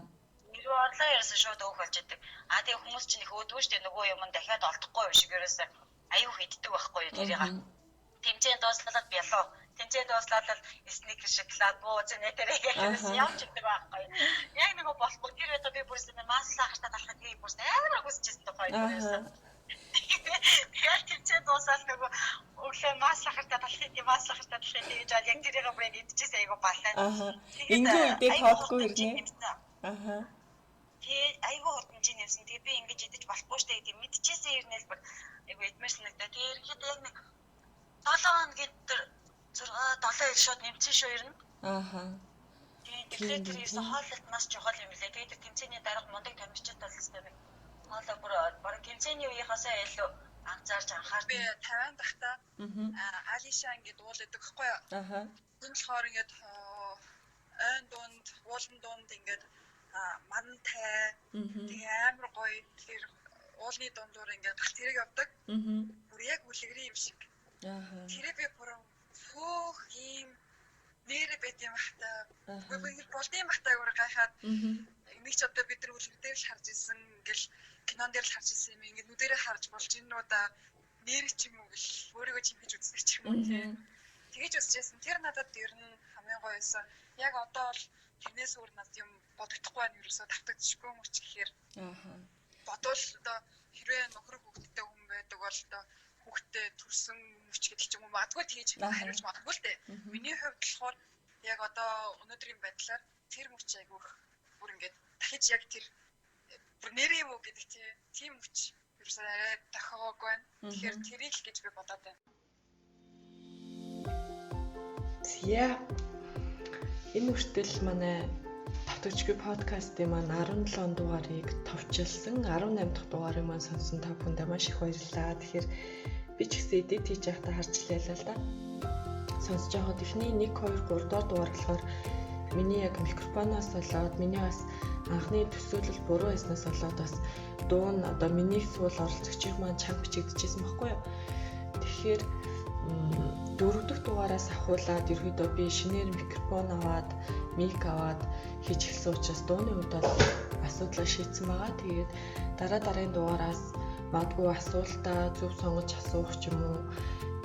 Нэрөө орлоо ерөөсө шууд өөх болж идэг. Аа тэгээ хүмүүс чинь их өөдгөө штэ нөгөө юм нь дахиад олдохгүй юм шиг ерөөсө аюу иддэг байхгүй юу тэрийг. Тэмцээн дууслаад бялуу. Тэмцээн дууслаад л сникер шоколад бууз нэтэрээ гэж явж идэг байхгүй. Яг нөгөө болохгүй тэр удаа би бүрсэн масла хартаа талахад би бүрсэн амар хүсчихсэн тухай ерөөсөө. Яг тэмцээн дуусаад нөгөө өглөө масла хартаа талахыг масла хартаа талахыг гэж яг тэрийг бүр идчихсэн айгу балаа. Аха. Энгийн үедээ тоодгүй ирнэ. Аха. Тэгээ айгу хурдан чи нэмсэн. Тэгээ би ингэж идэж болохгүй штэ гэдэг мэдчихсэн ирнэл бүр айгу идмээр санагдаа. Тэгээ ерөнхийдөө яг нэг 7 хоногийн дээр 6 7 ил шууд нэмсэн шүү ер нь. Ааха. Тэгэхээр тэр ерөөсөн хооллолт маш чухал юм лээ. Тэгээд тэр тэмцээний дарга мундаг тамирчид бол ёстой байх. Хоолой бүр бараг тэмцээний үеийнхаасаа илүү анзаарч анхаарч. Би 50 дахта Алиша ингээд уул өгдөг байхгүй юу? Ааха. Тэр болохоор ингээд ойн дунд, уулын дунд ингээд мантай тэгээ амар гоё тэр уулны дундуур ингээд галт тэрэг явдаг. Бүр яг үлгэрийн юм шиг. Тэрээ би бүр хөөх ийм нэрэ байт юм хата. Үгүй ингэ болдсон бахтай өөр гайхаад нэг ч одоо бид нар үлгэр дээр л харж исэн ингээл кинон дээр л харж исэн юм ингэ нүдэрээ харж болж энэ удаа нэр ч юм уу гэл өөрийгөө чимхэж үздэг ч юм уу тийм. Тэгэж үзчихсэн. Тэр надад ер нь хамгийн гоё байсан. Яг одоо бол тэрнээс өөр надад юм бодогдохгүй байна ерөөсөө давтагдчихгүй мөч гэхээр. Ааха. Бодвол одоо хэрвээ нөхөр хүүхэдтэй хүн байдаг бол одоо хүүхдтэй төрсэн мөч гэдэг ч юм уу магадгүй тэгэж хариулж магадгүй л дээ. Миний хувьд болохоор яг одоо өнөөдрийн байдлаар тэр мөч айгүйх бүр ингээд дахиж яг тэр бүр нэр юм уу гэдэг тийм мөч ерөөсөө арай тохиогоогүй байна. Тэгэхээр тэрийг л гэж би бодоод байна. Зя. Энэ хүртэл манай Тавтагчгүй подкастын маань 17 дугаарыг товчилсан 18 дахь дугаарыг маань сонсон та бүхэндээ маш их баярлалаа. Тэгэхээр би ч гэсэн эдит хийж байхдаа харж илээ л да. Сонсож байхад эхний 1 2 3 дугаар дугаар болохоор миний яг микрофоноос болоод миний бас анхны төсөөлөл буруу байснаас болоод бас дуу нь одоо миний суул оролцогчийн маань чанга бичигдчихсэн байхгүй юу. Тэгэхээр дөрөв дэх дугаараас ахуулаад ерөөдөө би шинээр микрофон аваад, мик аваад хийж эхэлсэн учраас дууны хувьд бол асуудлаа шийдсэн байгаа. Тэгээд дараа дараагийн дугаараас магадгүй асуултаа зөв сонгож асуух ч юм уу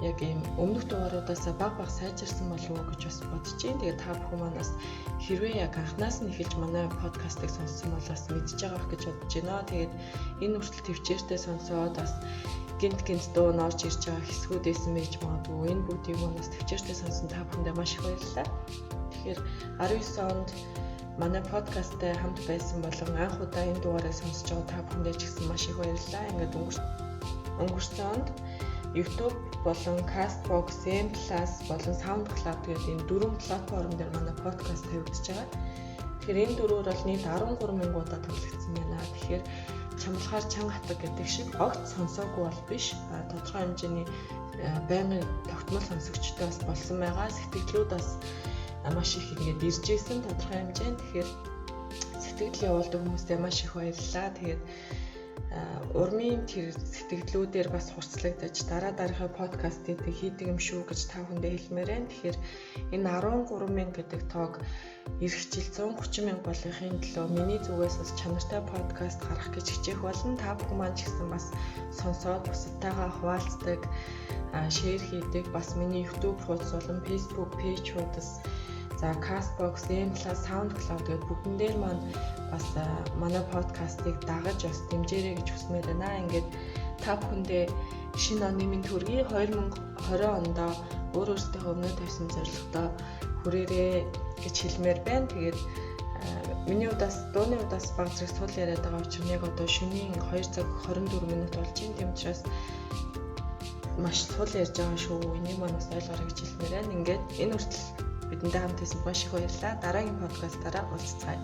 яг ийм өмнөх дугааруудаас баг баг сайжирсан болов уу гэж бас бодож байна. Тэгээд та бүхэн манаас хэрвээ яг анханаас нь эхэлж манай подкастыг сонссон бол бас мэдж байгаа байх гэж бодож байна. Тэгээд энэ хүртэл төвчээртэй сонсоод бас гинт гинт дуу нь орж ирж байгаа хэсгүүд байсан байж магадгүй. Энэ бүгдийг манаас төвчээртэй сонсон та бүхэндээ маш их баярлалаа. Тэгэхээр 19 онд манай подкасттай хамт байсан болон анх удаа энэ дугаарыг сонсож байгаа та бүхэндээ ч гэсэн маш их баярлалаа. Ингээд өнгөрсөн онд YouTube болон Castbox, M+ болон SoundCloud гэдэг энэ дөрвөн платформ дээр манай подкаст тавигдж байгаа. Тэгэхээр энэ дөрвөөр бол нийт 13,000 удаа тавигдсан байна. Тэгэхээр чамлахаар чанга хатаг гэдэг шиг огт сонсоогүй бол биш. Тодорхой хэмжээний байнгын тогтмол сонсогчтой бас болсон байгаа. Сэтгэлүүд бас маш их ингээд ирж исэн тодорхой хэмжээнд. Тэгэхээр сэтгэл явуулдаг хүмүүстээ маш их баярлалаа. Тэгээд Урмын тэр сэтгэлдлүүдээр бас хурцлагдаж дараа дараагийн подкастыг хийдэг юм шүү гэж та бүхэндээ хэлмээр байна. Тэгэхээр энэ 13 мянга гэдэг тоог ирэх жил 130 мянга болохын төлөө миний зүгээс бас чанартай подкаст гаргах гэж хичээх болно. Та бүхэн маань ч гэсэн бас сонсоод бусадтайгаа хуваалцдаг, share хийдэг. Бас миний YouTube хуудас болон Facebook page хуудас, за Castbox, M+, SoundCloud гэдэг бүгдэн дээр маань бас манай подкастыг дагаж бас дэмжээрэй гэж хүсмээр байна. Ингээд та бүхэндээ шинэ оны минь төргий, 2020 ондоо өөр өөрсдийнхөө өмнө тавьсан зорилгодоо хүрээрээ гэж хэлмээр байна. Тэгээд миний удаас, дууны удаас баг зэрэг сул яриад байгаа учраас яг одоо шөнийн 2 цаг 24 минут болж байна. Тийм учраас маш сул ярьж байгаа шүү. Энийг манаас ойлгоорой гэж хэлмээр байна. Ингээд энэ хүртэл бидэнтэй хамт байсан маш их баярлалаа. Дараагийн подкастаараа уулзцгаая.